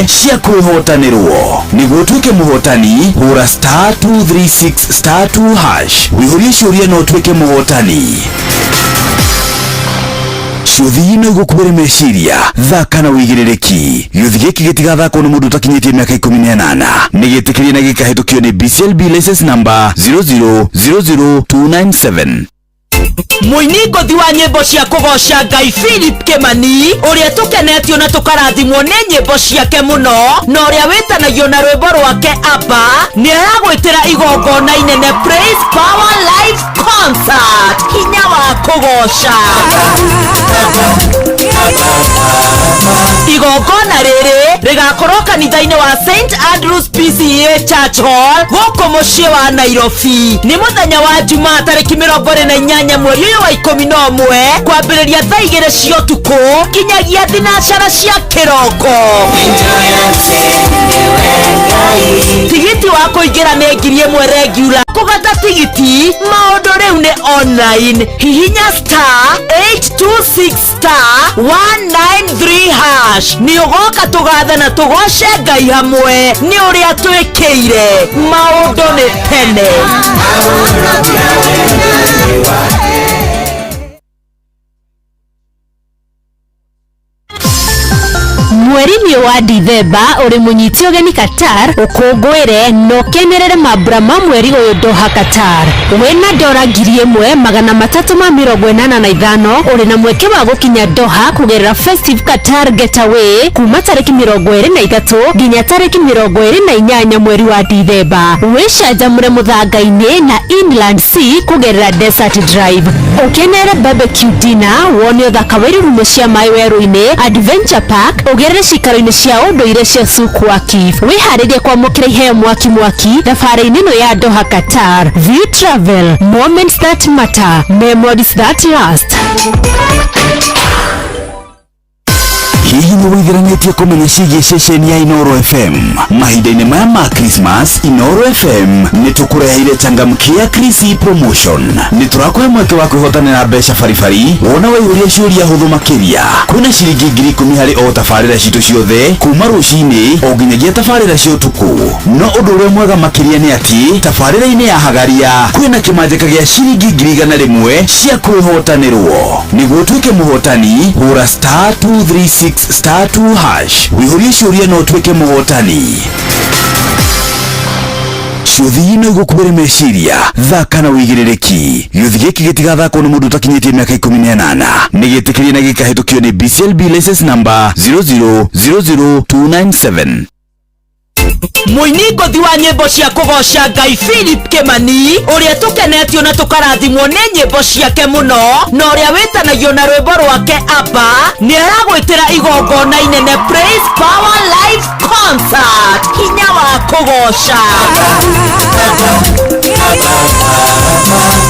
Cia kwĩhotanĩrwo. Nĩguo ũtuĩke mũhotani, hũra star 236 star 2 hash, wĩihũrie ciũria na ũtuĩke mũhotani. Ciũthi no igũkuĩre meciria. Thaka na ũigĩrĩrĩki. Gĩũthi gĩkĩ gĩtigathakwo nĩ mũndũ ũtakinyĩtie mĩaka 18. Nĩ gĩtĩkĩrie na gĩkahĩtũkio nĩ BCLB license number 0000297. Mũini ngũthi wa nyĩmbo cia kũgoca Ngai Philip Kĩmani, ũrĩa tũkenetio na tũkarathimwo nĩ nyĩmbo ciake mũno, na ũrĩa wĩtanagio na rwĩmbo rwake Abba, nĩ aragwĩtĩra igongona inene, Praise Power Live Concert, hinya wa kũgoca. Igongona rĩrĩ rĩgakorwo kanitha-inĩ wa St Andrews PCA Church Hall gũkũ mũciĩ wa Nairobi. Nĩ mũthenya wa Jumaa tarĩki 28 mweri ũyũ wa 11, kwambĩrĩria thaa 2 cia ũtukũ kinyagia thinacara cia kĩroko. Tigiti wa kũingĩra nĩ 1000 regular. Kũgata tigiti maũndũ rĩu nĩ online. Hihinya star 826 star 193 hash. Nĩ ũgoka tũgathe na tũgoce Ngai hamwe nĩ ũrĩa twĩkĩire. Maũndũ nĩ tene. Mweri-inĩ wa Dithemba ũrĩ mũnyiti ũgeni Qatar, ũkũngũĩre na ũkenerere mambura ma mweri ũyũ Doha, Qatar. Wĩna dora 1385, ũrĩ na mweke wa gũkinya Doha kũgerera Festive Qatar Getaway kuma tarĩki 23 nginya tarĩki 28 mweri wa Dithemba. Wĩcanjamũre mũthanga-inĩ na Inland Sea kũgerera Desert Drive, ũkenere barbecue dinner, wone ũthaka wa irurumo cia maĩ werũ-inĩ, Adventure Park, ũgerere cikaro-inĩ cia ũndũire cia Souk Waqif. Wĩharĩrie kwamũkĩra iheo mwaki mwaki thabarĩ-inĩ ĩno ya Doha, Qatar. View Travel, moments that matter, memories that last. Hihi nĩ wĩitheranĩtie kũmenya ciĩgiĩ ceceni ya Inoro FM? Mahinda-inĩ maya ma Christmas, Inoro FM nĩ tũkũreheire Changamkia Krisi Promotion. Nĩ tũrakũhe mweke wa kwĩhotanĩra mbeca baribari wona waihũria ciũria hũthũ makĩria. Kwĩna ciringi 10,000 harĩ o tabarĩra citũ ciothe kuma rũcinĩ o nginyagia tabarĩra cia ũtukũ. No ũndũ ũrĩa mwega makĩria nĩ atĩ tabarĩra-inĩ ya Hagaria kwĩna kĩmanjĩka gĩa ciringi 100,000 cia kwĩhotanĩrwo. Nĩguo ũtuĩke mũhotani, hũra star 236 star 2 hash, wĩihũrie ciũria na ũtuĩke mũhotani. Ciũthi no igũkuĩre meciria. Thaka na ũigĩrĩrĩki. Gĩũthi gĩkĩ gĩtigathakwo nĩ mũndũ ũtakinyĩtie mĩaka 18. Nĩ gĩtĩkĩrie na gĩkahĩtũkio nĩ BCLB license number 0000297. Mũini ngũthi wa nyĩmbo cia kũgoca Ngai Philip Kĩmani, ũrĩa tũkenetio na tũkarathimwo nĩ nyĩmbo ciake mũno, na ũrĩa wĩtanagio na rwĩmbo rwake Abba, nĩ aragwĩtĩra igongona inene, Praise Power Live Concert, hinya wa kũgoca.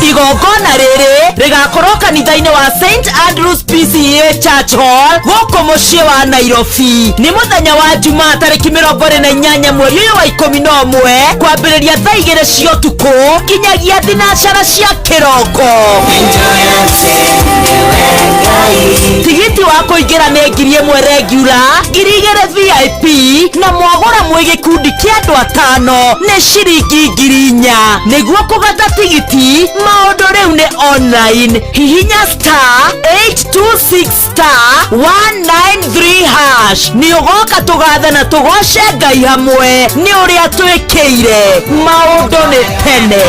Igongona rĩrĩ rĩgakorwo kanitha-inĩ wa St Andrews PCA Church Hall gũkũ mũciĩ wa Nairobi. Nĩ mũthenya wa Jumaa tarĩki 28 mweri ũyũ wa 11, kwambĩrĩria thaa 2 cia ũtukũ kinyagia thinacara cia kĩroko. Tigiti wa kũingĩra nĩ 1000 regular, 2,000 VIP, na mwagũra mwĩ gĩkundi kĩa andũ atano nĩ ciringi 4,000. Nĩguo kũgata tigiti maũndũ rĩu nĩ online. Hihinya star 826 star 193 hash. Nĩ ũgoka tũgathe na tũgoce Ngai hamwe nĩ ũrĩa twĩkĩire. Maũndũ nĩ tene.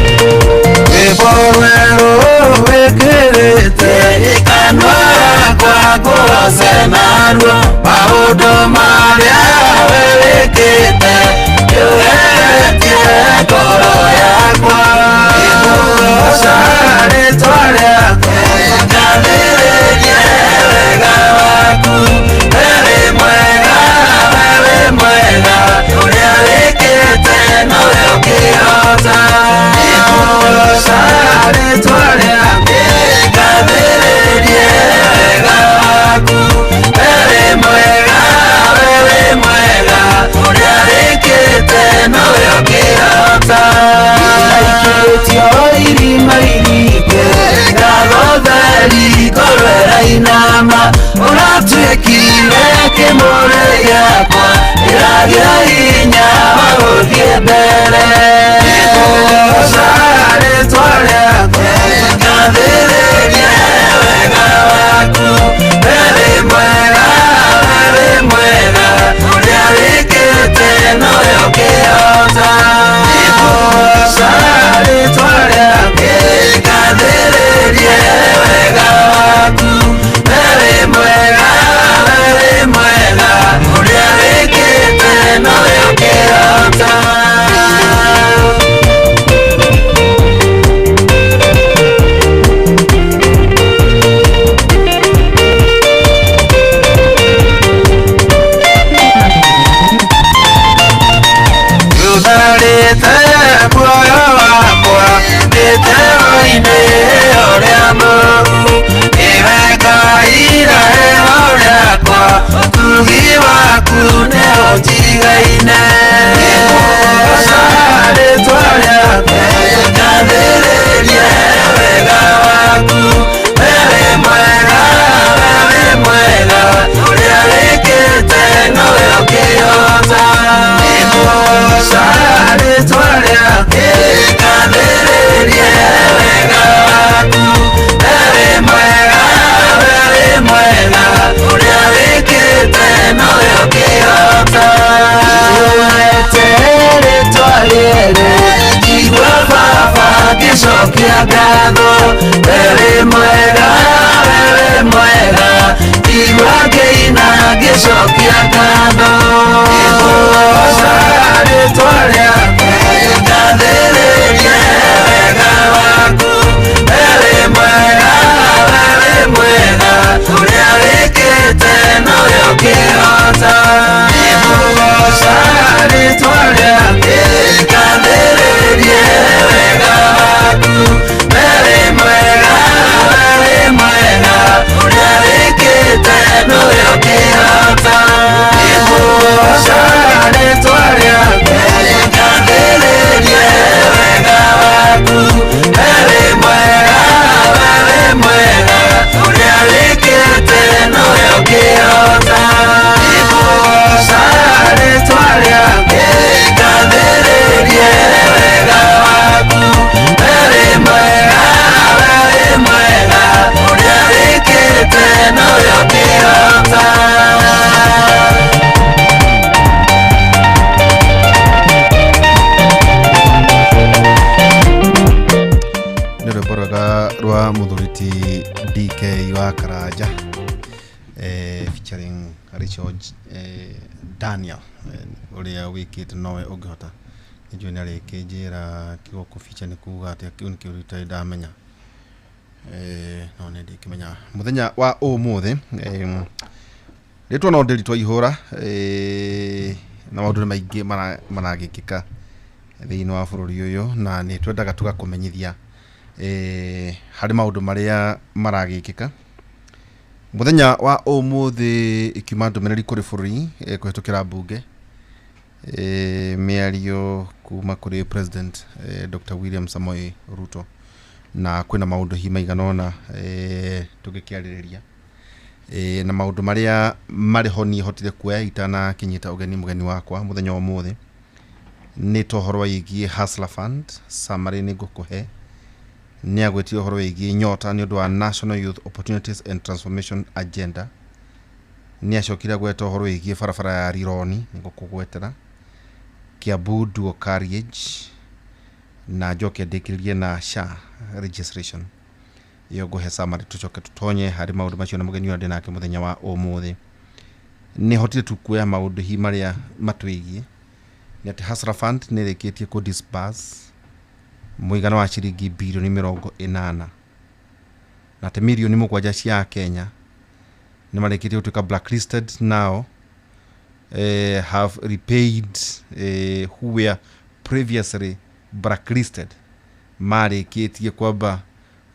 Rwĩmbo rwerũ wĩkĩrĩte kanua kwa ngũgoce naruo, maũndũ marĩa we wĩkĩte nĩũgeretie ngoro yakwa. Ngũgoca rĩtwa rĩaku, ngathĩrĩrie wega waku. We wĩ mwega, we wĩ mwega, ũrĩa wĩkĩte nowe ũkĩhota. Ngũgoca rĩtwa rĩaku. Thaburi yakwa ĩragĩa hinya wa gũthiĩ mbere. Nĩngũgoca rĩtwa rĩaku, ngathĩrĩrie wega waku. We wĩ mwega, we wĩ mwega, ũrĩa wĩkĩte nowe ũkĩhota. Nĩngũgoca rĩtwa rĩaku, ngathĩrĩrie wega waku. We wĩ mwega, we wĩ mwega, ũrĩa wĩkĩte nowe ũkĩhota. Nĩũtharĩte muoyo wakwa mĩtego-inĩ ũrĩa mũũru, nĩwe Ngai iheo rĩakwa, ũtugi waku nĩũnjigaine. Nĩngũgoca rĩtwa rĩaku, ngathĩrĩrie wega waku. We wĩ mwega, we wĩ mwega, ũrĩa wĩkĩte nowe ũkĩhota. Nĩngũgoca rĩtwa rĩaku, ngathĩrĩrie wega waku. We wĩ mwega, we wĩ mwega, ũrĩa wĩkĩte nowe ũkĩhota. Wete rĩtwa rĩerũ, njigua baba ngĩcokia ngatho. We wĩ mwega, we wĩ mwega, njigua ngĩina ngĩcokia ngatho. Nĩngũgoca rĩtwa rĩaku, ngathĩrĩrie wega waku. We wĩ mwega, we wĩ mwega, ũrĩa wĩkĩte nowe ũkĩhota. Nĩngũgoca rĩtwa rĩaku, ngathĩrĩrie wega waku. We wĩ mwega, we wĩ mwega, ũrĩa wĩkĩte nowe ũkĩhota. Nĩngũgoca rĩtwa rĩaku, ngathĩrĩrie wega waku. We wĩ mwega, we wĩ mwega, ũrĩa wĩkĩte nowe ũkĩhota. Nĩngũgoca rĩtwa rĩaku, ngathĩrĩrie wega waku. We wĩ mwega, we wĩ mwega, ũrĩa wĩkĩte nowe ũkĩhota. Nĩ rwĩmbo rwega rwa mũthuri ti DK wa Karanja featuring Richard Daniel, ũrĩa wĩkĩte nowe ũngĩhota. Nĩnjũĩ nĩ arĩkĩnjĩra kiugo kũ-feature nĩ kuga atĩa, kĩu nĩkĩo itarĩ ndamenya, no nĩ ndĩkĩmenya mũthenya wa ũmũthĩ. Rĩtwa no ndĩritwa ihũra, na maũndũ nĩ maingĩ maragĩkĩka thĩinĩ wa bũrũri ũyũ, na nĩ twendaga tũgakũmenyithia harĩ maũndũ marĩa maragĩkĩka mũthenya wa ũmũthĩ. Ikiuma ndũmĩrĩri kũrĩ bũrũri kũhĩtũkĩra mbunge, mĩario kuma kũrĩ President Dr. William Samoei Ruto, na kwĩna maũndũ hi maigana ũna tũngĩkĩarĩrĩria, na maũndũ marĩa marĩ ho niĩ hotire kuoya itanakinyita ũgeni mũgeni wakwa mũthenya wa ũmũthĩ nĩ ta ũhoro wĩgiĩ Hustler Fund summary nĩ ngũkũhe. Nĩ agwĩtire ũhoro wĩgiĩ nyota nĩ ũndũ wa National Youth Opportunities and Transformation Agenda. Nĩ acokire agweta ũhoro wĩgiĩ barabara ya Rironi, nĩ ngũkũgwetera Kiambu dual carriage, na njoke ndĩkĩrĩrie na SHA registration. Ĩyo ngũhe summary, tũcoke tũtonye harĩ maũndũ macio na mũgeni ũrĩa ndĩ nake mũthenya wa ũmũthĩ. Nĩ hotire tu kuoya maũndũ hi marĩa matwĩgiĩ nĩ atĩ Hustler Fund nĩ ĩrĩkĩtie kũ disburse mũigana wa ciringi birioni 80, na atĩ mirioni 7 cia Kenya nĩ marĩkĩtie gũtuĩka blacklisted, now have repaid, who were previously blacklisted, marĩkĩtie kwamba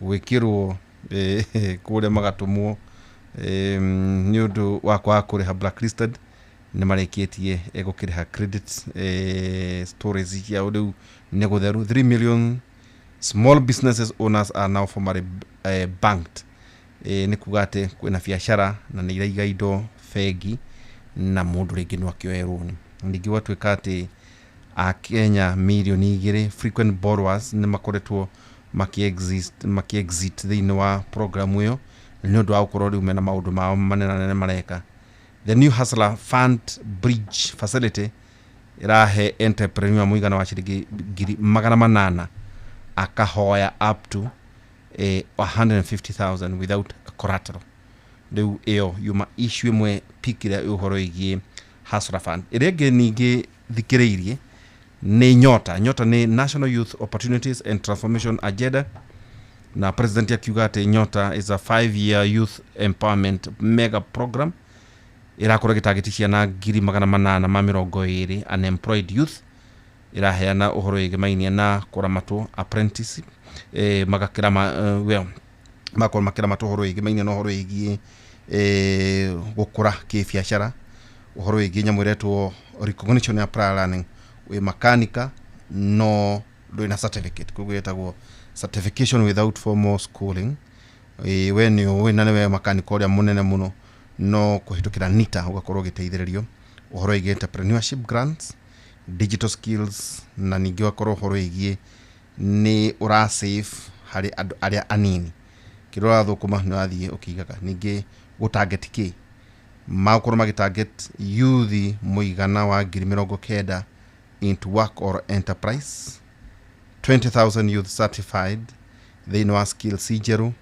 gwĩkĩrwo kũrĩa magatũmwo nĩ ũndũ wa kwaga kũrĩha blacklisted, nĩ marĩkĩtie gũkĩrĩha credit stories ciao rĩu nĩ gũtheru. 3 million small businesses owners are now formally banked. Nĩ kuga atĩ kwĩna biacara na nĩ iraiga indo bengi. Na mũndũ rĩngĩ no akĩoe rũni. Ningĩ gwatuĩka atĩ Akenya mirioni 2 frequent borrowers nĩ makoretwo maki-exit thĩinĩ wa programu ĩyo nĩ ũndũ wa gũkorwo rĩu mena maũndũ mao manene mareka. The new Hustler Fund Bridge Facility ĩrahe entrepreneur mũigana wa ciringi 800,000 akahoya up to 150,000 without collateral. Rĩu ĩyo yuma issue ĩmwe pikire ũhoro ĩgiĩ Hustler Fund. Ĩrĩa ĩngĩ ningĩ thikĩrĩirie nĩ Nyota. Nyota nĩ National Youth Opportunities and Transformation Agenda, na president akiuga atĩ Nyota is a 5-year youth empowerment mega program ĩrakorwo ĩgĩtagĩti ciana 820,000 unemployed youth. Ĩraheana ũhoro ĩgĩmainie na kũramatwo apprenticeship, magakĩrama, well, makorwo makĩramatwo ũhoro ĩgĩmainie na ũhoro ĩgiĩ gũkũra kĩbiacara, ũhoro wĩgiĩ nyamũ ĩretwo recognition ya prior learning. Wĩ makanika no ndũrĩ na certificate, koguo ĩtagwo certification without formal schooling. We nĩ ũĩ na nĩwe makanika ũrĩa mũnene mũno, no kũhĩtũkĩra NITA ũgakorwo ũgĩteithĩrĩrio ũhoro wĩgiĩ entrepreneurship grants, digital skills, na ningĩ ũgakorwo ũhoro wĩgiĩ nĩ ũra save harĩ andũ arĩa anini, kĩrĩa ũrathũkũma nĩ ũrathiĩ ũkĩigaga. Ningĩ gũtarget kĩ magũkorwo magĩtarget youth mũigana wa 90,000 into work or enterprise, 20,000 youth certified thĩinĩ wa skills njerũ,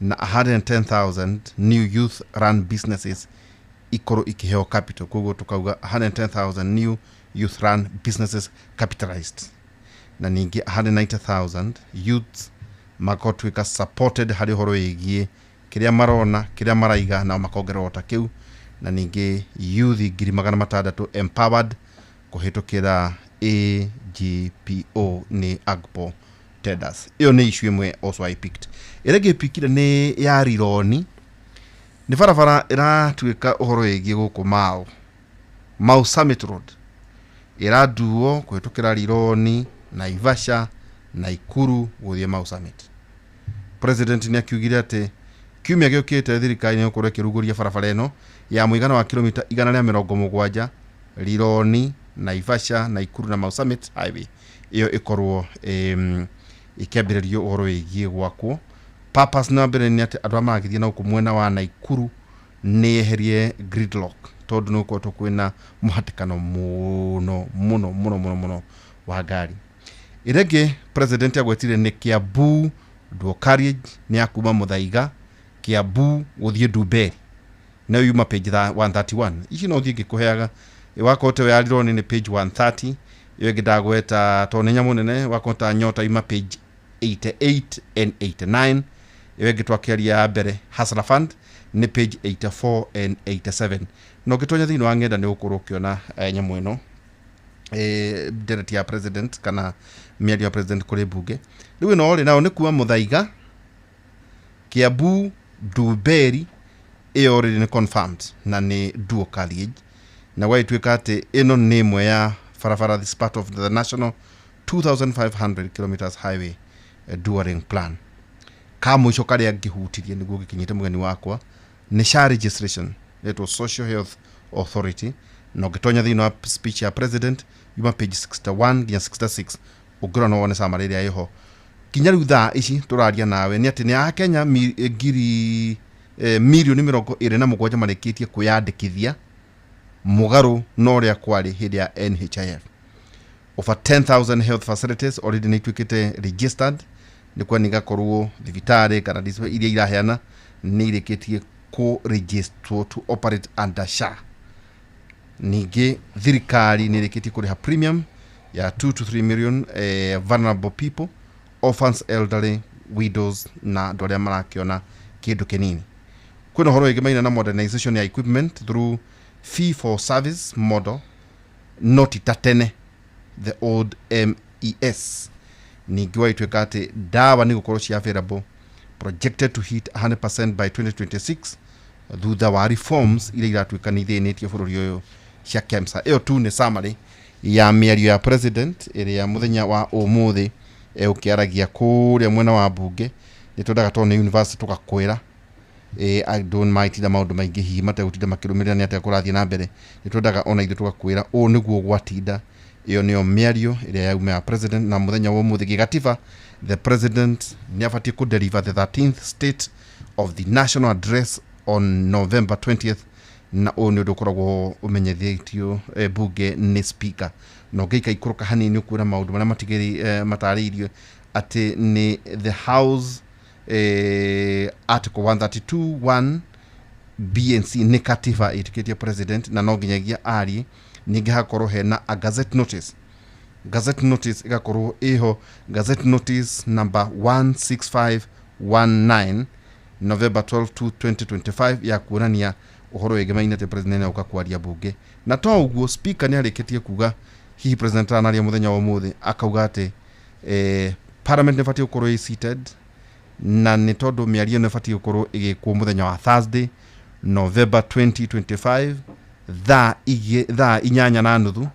na 110,000 new youth run businesses ikorwo ikĩheo capital. Koguo tukauga 110,000 new youth run businesses capitalized, na ningĩ 190,000 youths makotuĩka supported harĩ ũhoro wĩgiĩ kĩrĩa marona, kĩrĩa maraiga, nao makongererwo ta kĩu, na ningĩ youth 600,000 empowered kũhĩtũkĩra AGPO, nĩ AGPO tenders. Ĩyo nĩ issue ĩmwe also I picked. Ĩrĩa ĩngĩ pikire nĩ ya Rironi, nĩ barabara ĩratuĩka ũhoro wĩgiĩ gũkũ Mau Mau Summit Road, ĩranduo kũhĩtũkĩra Rironi, Naivasha, Naikuru gũthiĩ Mau Summit. President nĩ akiugire atĩ kiumia gĩũkĩte thirikari nĩ ĩgũkorwo ĩkĩrugũria barabara ĩno ya mũigana wa kilomita 170, Rironi, Naivasha, Naikuru na Mau Summit Highway. Ĩyo ĩkorwo ĩkĩambĩrĩrio ũhoro wĩgiĩ gwakwo. Purpose na mbere nĩ atĩ andũ arĩa maragĩthiĩ na gũkũ mwena wa Naikuru nĩ yeherie gridlock, tondũ nĩ gũkoretwo kwĩna mũhatĩkano mũno mũno mũno mũno mũno wa ngari. Ĩrĩa ĩngĩ president agwetire nĩ Kiambu dual carriage, nĩ ya kuma Muthaiga, Kiambu gũthiĩ Ndumberi, nayo yuma page 131. Ici no thiĩ ngĩkũheaga. Wakorwo te ya Rironi nĩ page 130. Ĩyo ĩngĩ ndagweta tondũ nĩ nyamũ nene, wakorwo ta Nyota yuma page 88 and 89. Ĩyo ĩngĩ twakĩaria ya mbere, Hustler Fund, nĩ page 84 and 87. Na ũngĩtonya thĩinĩ wa ng'enda nĩ ũgũkorwo ũkĩona nyamũ ĩno, ndereti ya president kana mĩario ya president kũrĩ mbunge. Rĩu ĩno rĩ nayo nĩ kuma Muthaiga, Kiambu, Ndumberi. Ĩyo already nĩ confirmed na nĩ dual carriage, na gwagĩtuĩka atĩ ĩno nĩ ĩmwe ya barabara, this part of the national 2500 kilometers highway dualling plan. Ka mũico karĩa ngĩhutirie nĩguo gĩkinyĩte mũgeni wakwa nĩ SHA registration, ĩtwo Social Health Authority, na ũngĩtonya thĩinĩ wa speech ya president yuma page 61 nginya 66, ũngĩrora no wone summary ĩrĩa ĩho. Nginya rĩu thaa ici tũraria nawe nĩ atĩ nĩ Akenya ngiri 27 mirioni marĩkĩtie kwĩyandĩkithia, mũgarũ na ũrĩa kwarĩ hĩndĩ ya NHIF. Over 10,000 health facilities already nĩ ituĩkĩte registered, nĩ kwani igakorwo thibitarĩ kana iria iraheana nĩ irĩkĩtie kũ register to operate under SHA. Ningĩ thirikari nĩ ĩrĩkĩtie kũrĩha premium ya 2 to 3 million vulnerable people, orphans, elderly, widows na andũ arĩa marakĩona kĩndũ kĩnini. Kwĩna ũhoro wĩgĩmaine na modernization ya equipment through fee for service model, not ta tene, the old MES. Ningĩ wagĩtuĩka atĩ ndawa nĩ gũkorwo ci available, projected to hit 100% by 2026 thutha wa reforms iria iratuĩka nĩ ithĩnĩtie bũrũri ũyũ cia KEMSA. Ĩyo tu nĩ summary ya mĩario ya president ĩrĩa mũthenya wa ũmũthĩ ũkĩaragia kũrĩa mwena wa mbunge. Nĩ twendaga tondũ nĩ university tũgakwĩra. Andũ magĩtinda maũndũ maingĩ hihi mategũtinda makĩrũmĩrĩra nĩ atĩa kũrathiĩ na mbere. Nĩ twendaga ona ithuĩ tũgakwĩra ũũ nĩguo gwatinda. Ĩyo nĩyo mĩario ĩrĩa yauma ya president na mũthenya wa ũmũthĩ gĩgatiba the president nĩ abatiĩ kũ deliver the 13th State of the National Address on November 20th, na ũyũ nĩ ũndũ ũkoragwo ũmenyithĩtio bunge nĩ speaker. Na ũngĩika ikũrũka hanini ũkuona maũndũ marĩa matarĩirio atĩ nĩ the house, article 132 1 BNC nĩ katiba ĩtĩkĩtie president na no nginyagia arie. Ningĩ hakorwo hena a gazette notice, gazette notice ĩgakorwo ĩho, gazette notice number 16519 November 12 to 2025, ya kuonania ũhoro wĩgemaine atĩ president nĩ kwaria bunge. Na to ũguo, speaker nĩ arĩkĩtie kuga hihi president aranaria mũthenya wa ũmũthĩ, akauga atĩ parliament nĩ ĩbatiĩ gũkorwo ĩ seated, na nĩ tondũ mĩario ĩno ĩbatiĩ gũkorwo ĩgĩkwo mũthenya wa Thursday, November 2025, thaa 8:30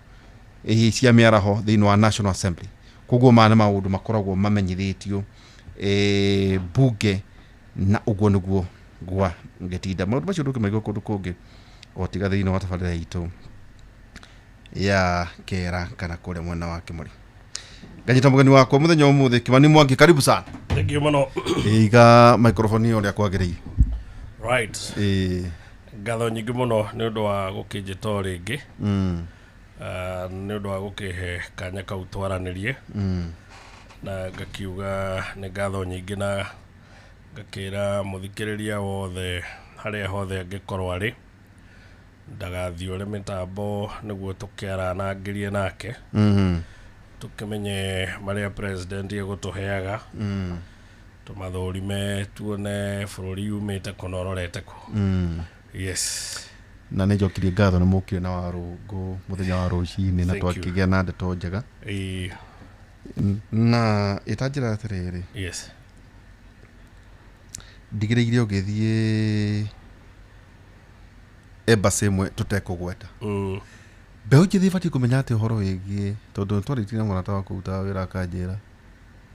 cia mĩaraho thĩinĩ wa National Assembly. Koguo maya nĩ maũndũ makoragwo mamenyithĩtio bunge, na ũguo nĩguo gwa gĩtinda. Maũndũ macio ndũkĩmaigua kũndũ kũngĩ o tiga thĩinĩ wa tabarĩra itũ ya kera kana kũrĩa mwena wa Kĩmũrĩ. Nganyita mũgeni wakwa mũthenya wa ũmũthĩ, Kimani Mwangi, karibu sana. Thank you mũno. Iga microphone ĩyo ũrĩa kwagĩrĩire. Right. Ngatho nyingĩ mũno nĩ ũndũ wa gũkĩnjĩta o rĩngĩ, nĩ ũndũ wa gũkĩhe kanya kau twaranĩrie, na ngakiuga nĩ ngatho nyingĩ, na ngakĩra mũthikĩrĩria wothe harĩa hothe angĩkorwo arĩ ndagathiũre mĩtambo nĩguo tũkĩaranangĩrie nake, tũkĩmenye marĩa president egũtũheaga, tũmathũrime tuone bũrũri umĩte kũ na ũrorete kũ. Yes. Na nĩ njokirie ngatho nĩ mũkire na warũngũ mũthenya wa rũcinĩ na Thank you. twakĩgĩa na ndeto njega. Na ĩtanjĩra atĩrĩrĩ, ndigĩrĩire ũgĩthiĩ embassy ĩmwe tũtekũgweta, mbeũ njĩthĩ ĩbatiĩ kũmenya atĩ ũhoro wĩgiĩ, tondũ nĩtwarĩtie na mũrata wa kũruta wĩra akanjĩra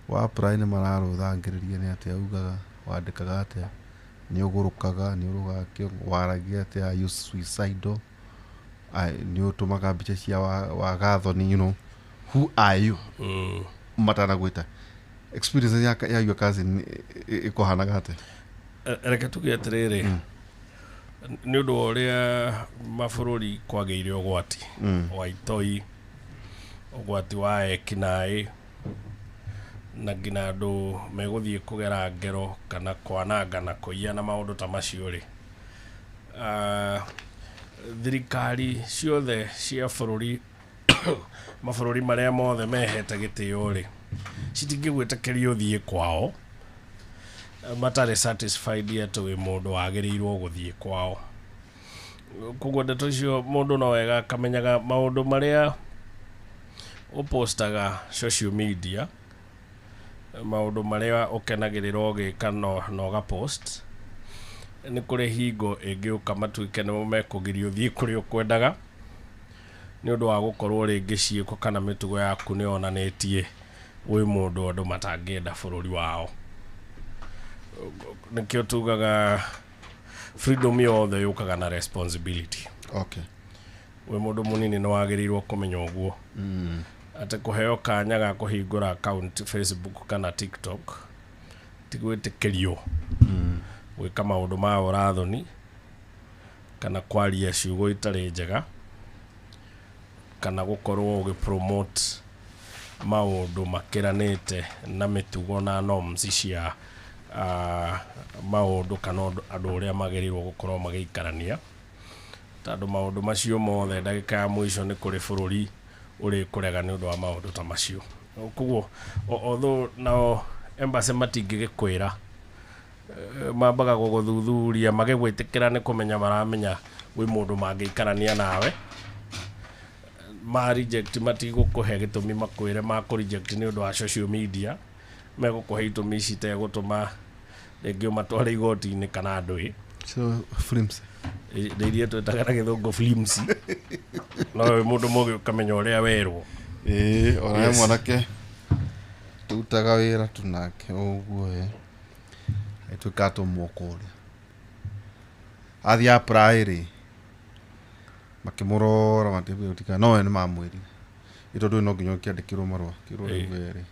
wa apply nĩ mararũthangĩrĩria nĩ atĩa ugaga, wandĩkaga atĩa, nĩ ũgũrũkaga, nĩ ũrũgaga kĩongo, waragia atĩa, are you suicidal, nĩ ũtũmaga mbica cia wagathoni, who are you, matanagwĩta. Experience ya your cousin ĩkũhanaga atĩa? Reke tuge atĩrĩrĩ, nĩ ũndũ wa ũrĩa mabũrũri kwagĩire ũgwati wa itoi, ũgwati wa ekinaĩ, na nginya andũ megũthiĩ kũgera ngero kana kwananga na kũiya na maũndũ ta macio rĩ, thirikari ciothe cia bũrũri, mabũrũri marĩa mothe mehete gĩtĩo rĩ, citingĩgwĩtĩkĩria ũthiĩ kwao matarĩ satisfied atĩ wĩ mũndũ wagĩrĩirwo gũthiĩ kwao. Koguo ndeto icio mũndũ no wega akamenyaga maũndũ marĩa ũpostaga social media, maũndũ marĩa ũkenagĩrĩra ũgĩka na ũgapost, nĩ kũrĩ hingo ĩngĩũka matuĩke nĩmo mekũgiria ũthiĩ kũrĩa ũkwendaga nĩ ũndũ wa gũkorwo rĩngĩ ciĩko kana mĩtugo yaku nĩ yonanĩtie wĩ mũndũ andũ matangĩenda bũrũri wao. Nĩkĩo tugaga freedom yothe yũkaga na responsibility. Wĩ mũndũ mũnini nĩ wagĩrĩirwo kũmenya ũguo, atĩ kũheo kanya ga kũhingũra account Facebook kana TikTok ti gwĩtĩkĩrio gwĩka maũndũ ma ũrathoni kana kwaria ciugo itarĩ njega kana gũkorwo ũgĩ maũndũ makĩranĩte na mĩtugo na norms cia maũndũ kana andũ ũrĩa magĩrĩirwo gũkorwo magĩikarania, tondũ maũndũ macio mothe ndagĩka ya mũico nĩ kũrĩ bũrũri ũrĩkũrega nĩ ũndũ wa maũndũ ta macio. Koguo although nao embassy matingĩgĩkwĩra, mambaga gũgũthuthuria magĩgwĩtĩkĩra nĩ kũmenya maramenya wĩ mũndũ mangĩikarania nawe. Ma reject matigũkũhe gĩtũmi makwĩre ma kũ reject nĩ ũndũ wa social media, megũkũhe itũmi citegũtũma rĩngĩ ũmatware igoti-inĩ kana ndũĩ. So films. Nĩ iria twĩtaga na gĩthũngũ flimsy, no wĩ mũndũ mũgĩ ũkamenya ũrĩa werwo. Ĩĩ, ona he mwanake tũrutaga wĩra tu nake ũguo ĩ, ĩtuĩkaga tũmũkũria. Athiĩ apply rĩ, makĩmũrora matigũtika, no we nĩ mamwĩrire ĩ tondũ no nginya ũkĩandĩkĩrwo marũa kĩrwo rĩu we rĩ,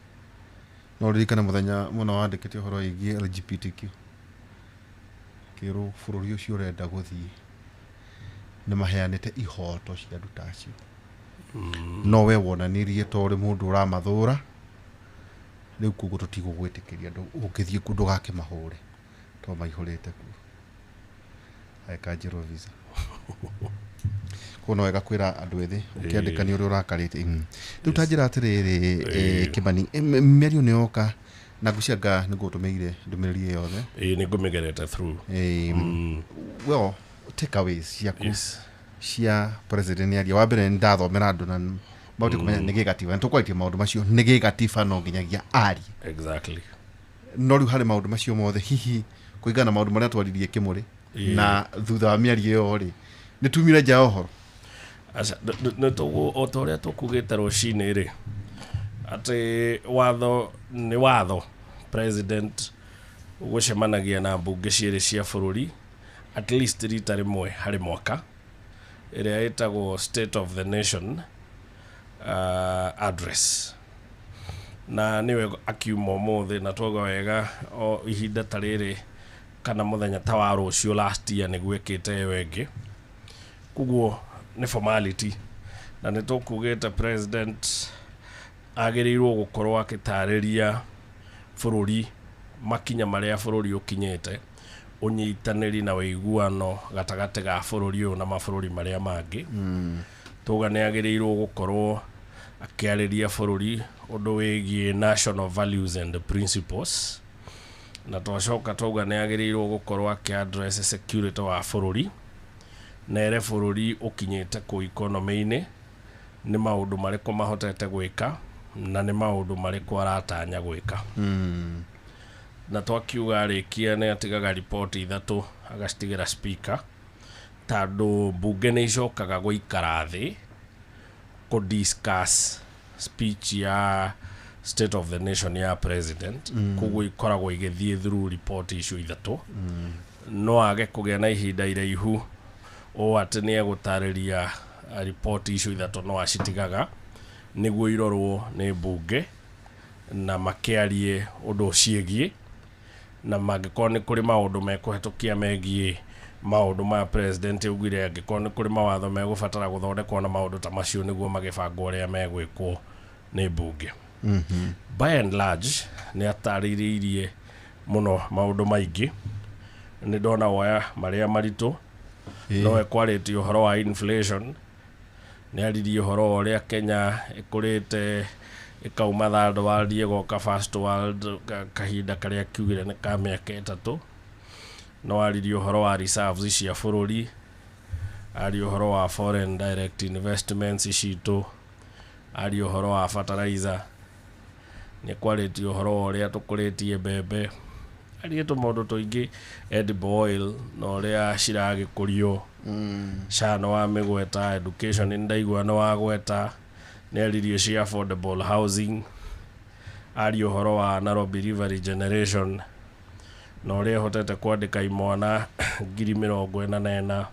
no ririkane mũthenya mũno wandĩkĩte ũhoro wĩgiĩ LGBTQ, kĩrwo bũrũri ũcio ũrenda gũthiĩ nĩ maheanĩte ihoto cia andũ ta acio, no we wonanirie ta ũrĩ mũndũ ũramathũra, rĩu koguo tũtigũgwĩtĩkĩria ũngĩthiĩ kuo ndũgakĩmahũre tondũ maihũrĩte kuo. Agĩkanjĩrwo visa. Koguo no wega kwĩra andũ ethĩ ũkĩandĩka nĩ ũrĩa ũrakarĩte. Rĩu ta njĩra atĩrĩrĩ, Kĩmani, mĩario nĩ yoka na ngwĩciria nĩ ngũtũmĩire ndũmĩrĩri ĩyo yothe. Ĩĩ, nĩ ngũmĩgerete through. Well, takeaways ciaku Yes. Cia president nĩ aria wa mbere nĩ ndathomera andũ na mahote kũmenya nĩ gĩgatiba, nĩ tũkwarĩtie maũndũ macio, nĩ gĩgatiba no nginyagia arie. No rĩu harĩ maũndũ macio mothe, hihi kũringana na maũndũ marĩa twaririe kĩmũrĩ na thutha wa mĩario ĩyo rĩ, nĩ tumire nja ya ũhoro? Aca, nĩ o ta ũrĩa tũkugĩte rũcinĩ rĩ, atĩ watho nĩ watho, president gũcemanagia na mbunge cierĩ cia bũrũri at least rita rĩmwe harĩ mwaka, ĩrĩa ĩtagwo State of the Nation Address, na nĩwe akiuma ũmũthĩ na twauga wega o ihinda ta rĩrĩ kana mũthenya ta wa rũciũ last year nĩguo ĩkĩte ĩyo ĩngĩ. Koguo nĩ formality, na nĩ tũkugĩte president agĩrĩirwo gũkorwo akĩtarĩria bũrũri makinya marĩa bũrũri ũkinyĩte, ũnyitanĩri na ũiguano gatagatĩ ga bũrũri ũyũ na mabũrũri marĩa mangĩ. Tuga nĩ agĩrĩirwo gũkorwo akĩarĩria bũrũri ũndũ wĩgiĩ national values and principles, na twacoka twauga nĩ agĩrĩirwo gũkorwo akĩ-address security wa bũrũri, na ere bũrũri ũkinyĩte kũ economy-inĩ, nĩ maũndũ marĩkũ mahotete gwĩka na nĩ maũndũ marĩkũ aratanya gwĩka. Na twakiuga arĩkia nĩ atigaga riboti ithatũ agacitigĩra speaker, tondũ mbunge nĩ icokaga gũikara thĩ kũ discuss speech ya State of the Nation ya president. Koguo ikoragwo igĩthiĩ through report icio ithatũ. No age kũgĩa na ihinda iraihu ũũ atĩ nĩ egũtarĩria riboti icio ithatũ, no acitigaga nĩguo irorwo nĩ mbunge na makĩarie ũndũ ũciĩgiĩ, na mangĩkorwo nĩ kũrĩ maũndũ mekũhetũkia megiĩ maũndũ maya president augire, angĩkorwo nĩ kũrĩ mawatho megũbatara gũthondekwo na maũndũ ta macio, nĩguo magĩbangwo ũrĩa megwĩkwo nĩ mbunge. By and large nĩ atarĩrĩirie mũno maũndũ maingĩ, nĩ ndona woya marĩa maritũ. No ekwarĩtie ũhoro wa inflation, nĩ aririe ũhoro wa ũrĩa Kenya ĩkũrĩte ĩkauma third world ĩgoka first world kahinda karĩa kiugire nĩ ka mĩaka 3. No aririe ũhoro wa reserves cia bũrũri, arie ũhoro wa foreign direct investments citũ, arie ũhoro wa fertilizer, nĩ kwarĩtie ũhoro wa ũrĩa tũkũrĩtie mbembe, arie tũmaũndũ tũingĩ, edible oil na ũrĩa ciragĩkũrio. SHA nĩ wamĩgweta, education nĩ ndaigua nĩ wagweta, nĩ aririe cia affordable housing, arie ũhoro wa Nairobi River regeneration na ũrĩa ĩhotete kwandĩka imwana 44,000.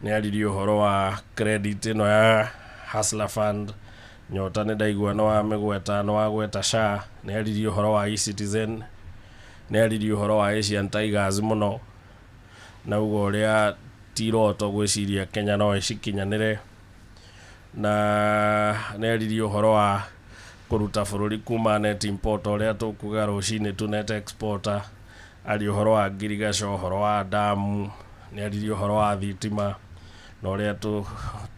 Nĩ aririe ũhoro wa credit ĩno ya Hustler Fund. Nyota nĩ ndaigua nĩ wamĩgweta, nĩ wagweta SHA, nĩ aririe ũhoro wa eCitizen, nĩ aririe ũhoro wa Asian Tigers mũno na uga ũrĩa ti iroto gwĩciria Kenya no ĩcikinyanĩre, na nĩ aririe ũhoro wa kũruta bũrũri kuma net importer, ũrĩa tũkuga rũcinĩ tu net exporter, aria ũhoro wa ngirigaca, ũhoro wa damu, nĩ aririe ũhoro wa thitima na ũrĩa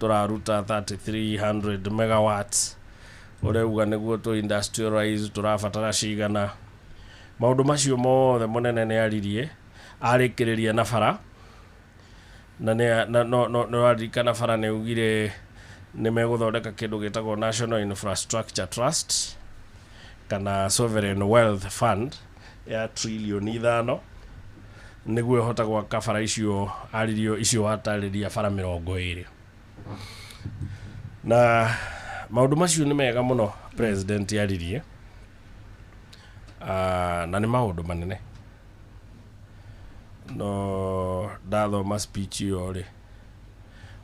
tũraruta 3300 megawatts, ũrĩa uga nĩguo tũ industrialize tũrabatara cigana. Maũndũ macio mothe mũnene nĩ aririe, arĩkĩrĩria na bara na nĩ na no no no aririkana bara nĩ augire nĩ megũthondeka kĩndũ gĩtagwo National Infrastructure Trust kana Sovereign Wealth Fund ya trilioni 5 nĩguo ĩhote gwaka bara icio aririo icio watarĩria, bara 20. Na maũndũ macio nĩ mega mũno president aririe. Na nĩ maũndũ manene. No ndathoma speech ĩyo rĩ,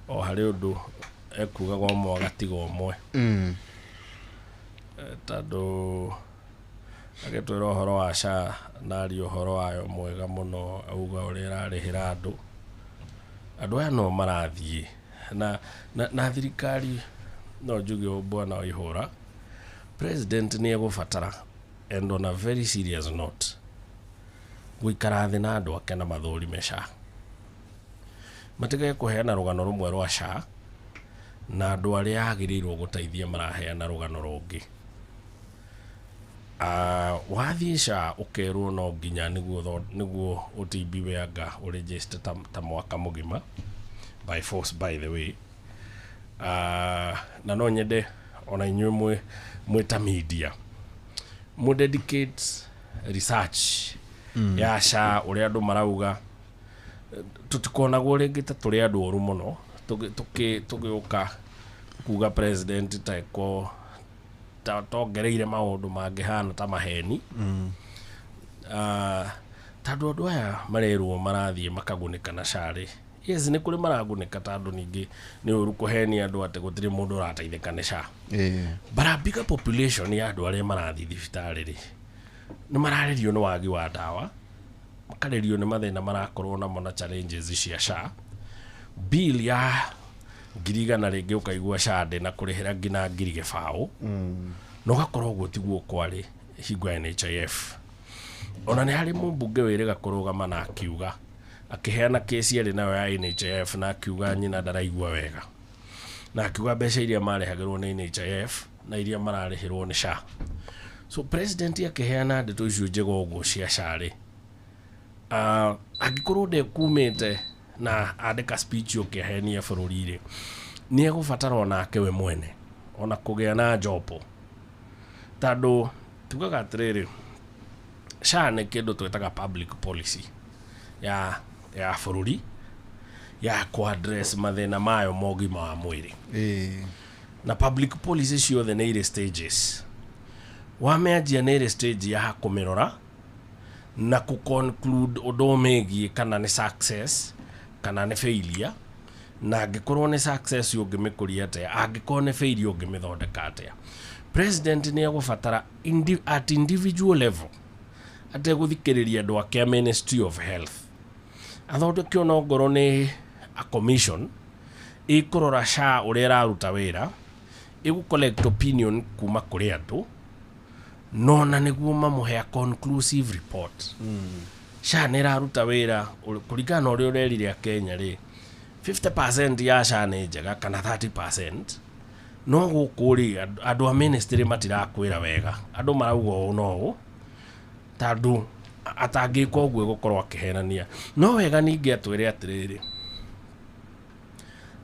o harĩ ũndũ ekugaga ũmwe agatiga ũmwe. Tondũ agĩtwĩra ũhoro wa SHA na aria ũhoro wayo mwega mũno, auga ũrĩa ĩrarĩhĩra andũ. Andũ aya no marathiĩ na thirikari, no njuge ũũ, bwana wa ihũra, president nĩ egũbatara, and on a very serious note, gũikara thĩ na andũ ake na mathũrime SHA, matige kũheana rũgano rũmwe rwa SHA na andũ arĩa agĩrĩirwo gũteithia maraheana rũgano rũngĩ. Wathiĩ SHA ũkerwo no nginya nĩguo ũtibiwe anga ũregister ta mwaka mũgima by force, by the way. Na no nyende ona inyuĩ mwĩ ta media mũ dedicate research ya SHA, ũrĩa andũ marauga, tũtikonagwo rĩngĩ ta tũrĩ andũ oru mũno tũgĩũka kuga president ta eko ta tongereire maũndũ mangĩhana ta maheni. Tondũ andũ aya marerwo marathiĩ makagunĩka na SHA rĩ, yes, nĩ kũrĩ maragunĩka, tondũ ningĩ nĩ ũru kũhenia andũ atĩ gũtirĩ mũndũ ũrateithĩka nĩ SHA. But a bigger population ya andũ arĩa marathiĩ thibitarĩ rĩ, nĩ mararĩrio nĩ wagi wa ndawa, makarĩrio nĩ mathĩna marakorwo namo na challenges cia SHA bill ya 100,000 rĩngĩ, ũkaigua SHA ndĩna kũrĩhĩra nginya 20,000, na ũgakorwo ũguo tiguo kwarĩ hingo ya NHIF. Ona nĩ harĩ mũmbunge wĩrĩga kũrũgama na akiuga, akĩheana kesi arĩ nayo ya NHIF, na akiuga nyina ndaraigua wega, na akiuga mbeca iria marĩhagĩrwo nĩ NHIF na iria mararĩhĩrwo nĩ SHA. So president akĩheana ndeto icio njega ũguo cia SHA rĩ, angĩkorwo ndekumĩte na andĩka speech ũkĩhenia bũrũri rĩ, nĩ egũbatara onake we mwene ona kũgĩa na jopo, tondũ tugaga atĩrĩrĩ, SHA nĩ kĩndũ twĩtaga public policy ya bũrũri ya kũ-address mathĩna mayo ma ũgima wa mwĩrĩ. Na public policy ciothe nĩ irĩ stages. Wamĩanjia nĩ ĩrĩ stage ya kũmĩrora na kũ-conclude ũndũ ũmĩgiĩ, kana nĩ success kana nĩ failure, na angĩkorwo nĩ success ũngĩmĩkũria atĩa, angĩkorwo nĩ failure ũngĩmĩthondeka atĩa. President nĩ egũbatara at individual level, ategũthikĩrĩria andũ ake a Ministry of Health, athondeke ona ongorwo nĩ a commission ĩkũrora SHA ũrĩa ĩraruta wĩra, ĩgũ collect opinion kuma kũrĩ andũ, nona nĩguo mamũhe a conclusive report. SHA nĩ ĩraruta wĩra kũringana na ũrĩa ũrerire Akenya rĩ, 50% ya SHA nĩ njega kana 30%, no gũkũ rĩ, andũ a ministry matirakwĩra wega, andũ marauga ũũ no ũũ, tondũ atangĩka ũguo egũkorwo akĩhenania. No wega ningĩ atwĩre atĩrĩrĩ,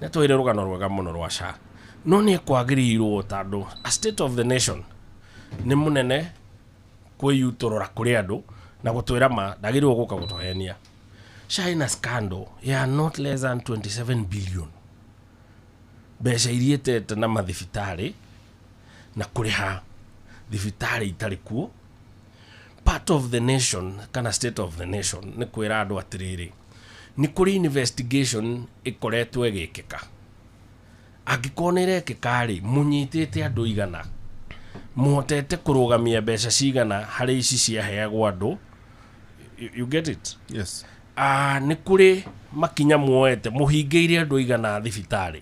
nĩ atwĩre rũgano rwega mũno rwa SHA, no nĩ ekwagĩrĩirwo, tondũ a state of the nation nĩ mũnene kwĩyutũrũra kũrĩ andũ na gũtwĩra ma, ndagĩrĩirwo gũka gũtũhenia. SHA ĩna scandal ya not less than 27 billion, mbeca iria ĩtete na mathibitarĩ na kũrĩha thibitarĩ itarĩ kuo. Part of the nation kana state of the nation nĩ kwĩra andũ atĩrĩrĩ, nĩ kũrĩ investigation ĩkoretwo ĩgĩkĩka, angĩkorwo nĩ ĩrekĩka rĩ, mũnyitĩte andũ igana, mũhotete kũrũgamia mbeca cigana harĩ ici ciaheagwo andũ? You get it? Yes. Nĩ kũrĩ makinya muoete, mũhingĩire andũ igana thibitarĩ,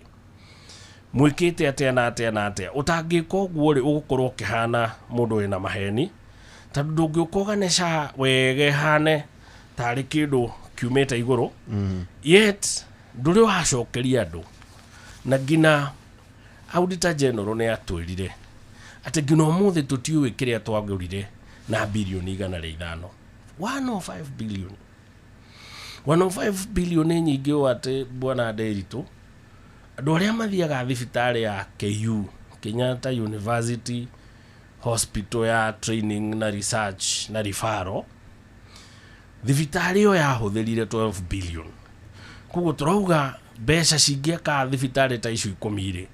mwĩkĩte atĩa na atĩa na atĩa? Ũtangĩka ũguo rĩ, ũgũkorwo ũkĩhana mũndũ wĩna maheni, tondũ ndũngĩũka ũgane SHA wege hane tarĩ kĩndũ kiumĩte igũrũ, yet ndũrĩ wacokeria andũ. Na nginya Auditor General nĩ atwĩrire atĩ nginya ũmũthĩ tũtiũĩ kĩrĩa twagũrire na birioni 105, 105 billion. 105 billion nĩ nyingĩ ũũ atĩ, bwana Nderitu, andũ arĩa mathiaga thibitarĩ ya KU, Kenyatta University Hospital ya training na research na referral, thibitarĩ ĩyo yahũthĩrire 12 billion. Koguo tũrauga mbeca cingĩaka thibitarĩ ta icio 10 rĩ,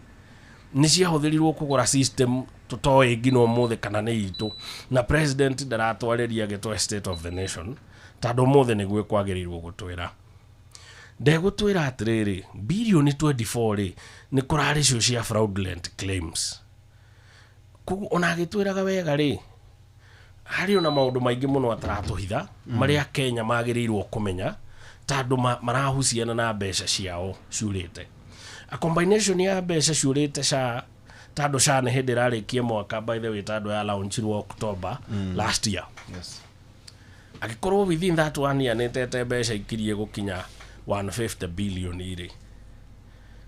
nĩ ciahũthĩrirwo kũgũra system tũtoĩ nginya ũmũthĩ kana nĩ itũ, na president ndaratwarĩria agĩtwe state of the nation. Tondũ ũmũthĩ nĩguo kwagĩrĩirwo gũtwĩra. Ndegũtwĩra atĩrĩrĩ, birioni 24 rĩ, nĩ kũrarĩ cio cia fraudulent claims. Koguo ona agĩtwĩraga wega rĩ, harĩ ona maũndũ maingĩ mũno ataratũhitha marĩa Kenya magĩrĩirwo kũmenya, tondũ marahuciana na mbeca ciao ciũrĩte. A combination ya mbeca ciũrĩte SHA, tondũ SHA nĩ hĩndĩ ĩrarĩkia mwaka, by the way, tondũ ya launchirwo October last year. Angĩkorwo within that one year nĩtete mbeca ikirie gũkinya 150 billion rĩ,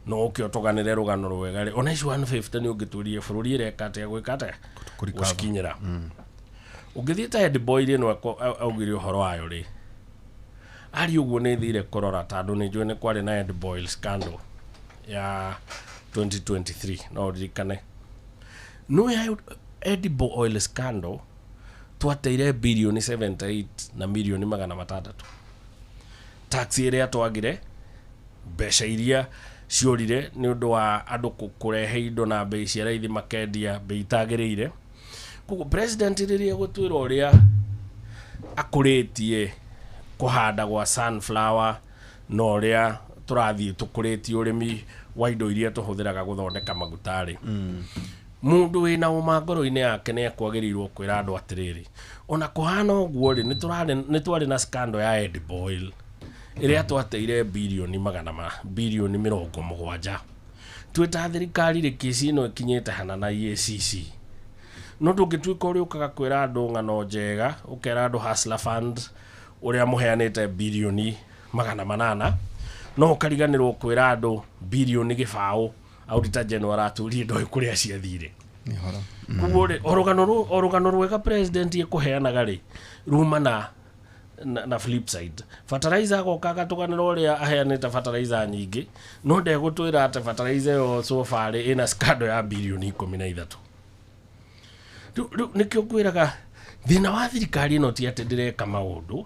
no ũke ũtũganĩre rũgano rwega rĩ, ona ici 150 nĩ ũngĩtũrie bũrũri ĩreka atĩa gwĩka atĩa Kũrecover. Gũcikinyĩra. Ũngĩthiĩ ta Edible ĩno augire ũhoro wayo rĩ, ari ũguo nĩ thire kũrora, tondũ nĩ njũĩ nĩ kwarĩ na Edible scandal ya 2023, no ũririkane no ya edible oil scandal twateire birioni 78 na mirioni 600, tax ĩrĩa twagire, mbeca iria ciũrire nĩ ũndũ wa andũ kũrehe indo na bei cia raithi, makendia bei itagĩrĩire. Koguo president rĩrĩa egũtwĩra ũrĩa akũrĩtie kũhanda gwa sunflower na ũrĩa tũrathiĩ tũkũrĩtie ũrĩmi wa indo iria tũhũthĩraga gũthondeka maguta rĩ, mũndũ wĩna ũma ngoro-inĩ yake nĩ ekwagĩrĩirwo kwĩra andũ atĩrĩrĩ, ona kũhana ũguo rĩ, nĩ twarĩ na scandal ya edible oil ĩrĩa twateire birioni magana ma birioni 70. Twĩ ta thirikari rĩ, kĩci ĩno ĩkinyĩte hana na EACC, no ndũngĩtuĩka ũrĩa ũkaga kwĩra andũ ng'ano njega, ũkera andũ Hustler Fund ũrĩa mũheanĩte birioni 800, no ũkariganĩrwo kwĩra andũ birioni 0 Auditor General aratũrie ndoĩ kũrĩa ciathire. Nĩ ũhoro. Koguo rĩ, o rũgano rwega president ekũheanaga rĩ, ruma na flip side. Fertilizer, agoka agatũganĩra ũrĩa aheanĩte fertilizer nyingĩ, no ndegũtwĩra atĩ fertilizer ĩyo so far ĩna scandal ya birioni 13. Rĩu nĩkĩo ngwĩraga thĩna wa thirikari ĩno ti atĩ ndĩreka maũndũ,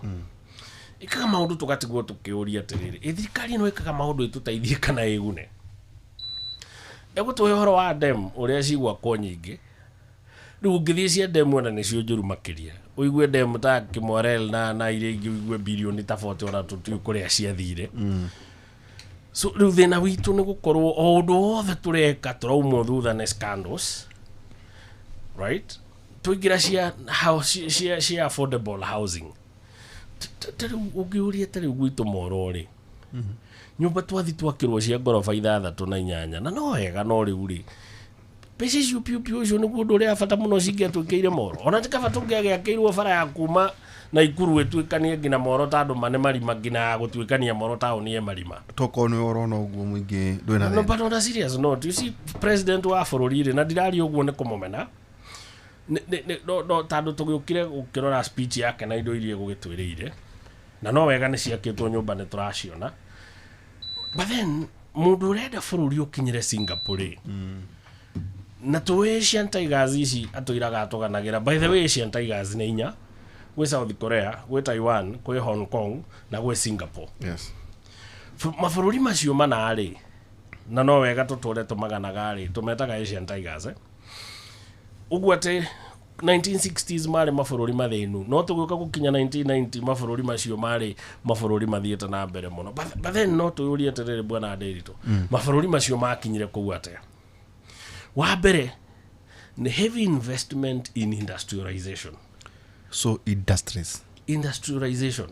ĩkaga maũndũ tũgatigwo tũkĩũria atĩrĩrĩ, ĩ thirikari ĩno ĩkaga maũndũ ĩtũteithie kana ĩgune? Egũtũhe ũhoro wa dam ũrĩa cigwakwo nyingĩ. Rĩu ũngĩthiĩ cia demu ona nĩcio njũru makĩria, ũigue demu ta Kimwarer na iria ingĩ, ũigue birioni ta 40, ona tũtiũĩ kũrĩa ciathire. So rĩu thĩna witũ nĩ gũkorwo o ũndũ wothe tũreka tũraumwo thutha nĩ scandals, right? Tũingĩra cia, house, cia affordable housing. Ta rĩu ũngĩũria ta rĩu gwitũ Moro rĩ, nyũmba twathi twakĩrwo cia ngoroba ithathatũ na inyanya, na no wega, no rĩu rĩ, mbeca icio piũ piũ, ũcio nĩguo ũndũ ũrĩa wa bata mũno cingĩatuĩkĩire Moro? Ona ti kaba tũngĩagĩakĩirwo bara ya kuma Naikuru ĩtuĩkanie nginya Moro, tondũ ma nĩ marima nginya ya gũtuĩkania Moro taũni ĩ marima. Tokorwo nĩ ũrona ũguo mũingĩ ndwĩ na No, thĩna. but on a serious note, you see, president wa bũrũri rĩ, na ndiraria ũguo nĩ kũmũmena. No tondũ tũgĩũkire gũkĩrora speech yake na indo iria egũgĩtwĩrĩire, na no wega nĩ ciakĩtwo nyũmba nĩ tũraciona, but then mũndũ ũrenda bũrũri ũkinyĩre Singapore rĩ, na tũĩ Asian Tigers ici atũiraga atũganagĩra. By the way, Asian Tigers nĩ inya: gwĩ South Korea, gwĩ Taiwan, gwĩ Hong Kong na gwĩ Singapore. Mabũrũri macio mana rĩ, na no wega tũtũre tũmaganaga rĩ, tũmetaga Asian Tigers, eh? Ũguo atĩ 1960s marĩ mabũrũri mathĩnu, no tũgĩũka gũkinya 1990 mabũrũri macio marĩ mabũrũri mathiĩte na mbere mũno. But then no tũyũrie atĩrĩrĩ, bwana Ndĩritũ, mabũrũri macio makinyire kũu atĩa? Wa mbere nĩ heavy investment in industrialization. So industries. Industrialization,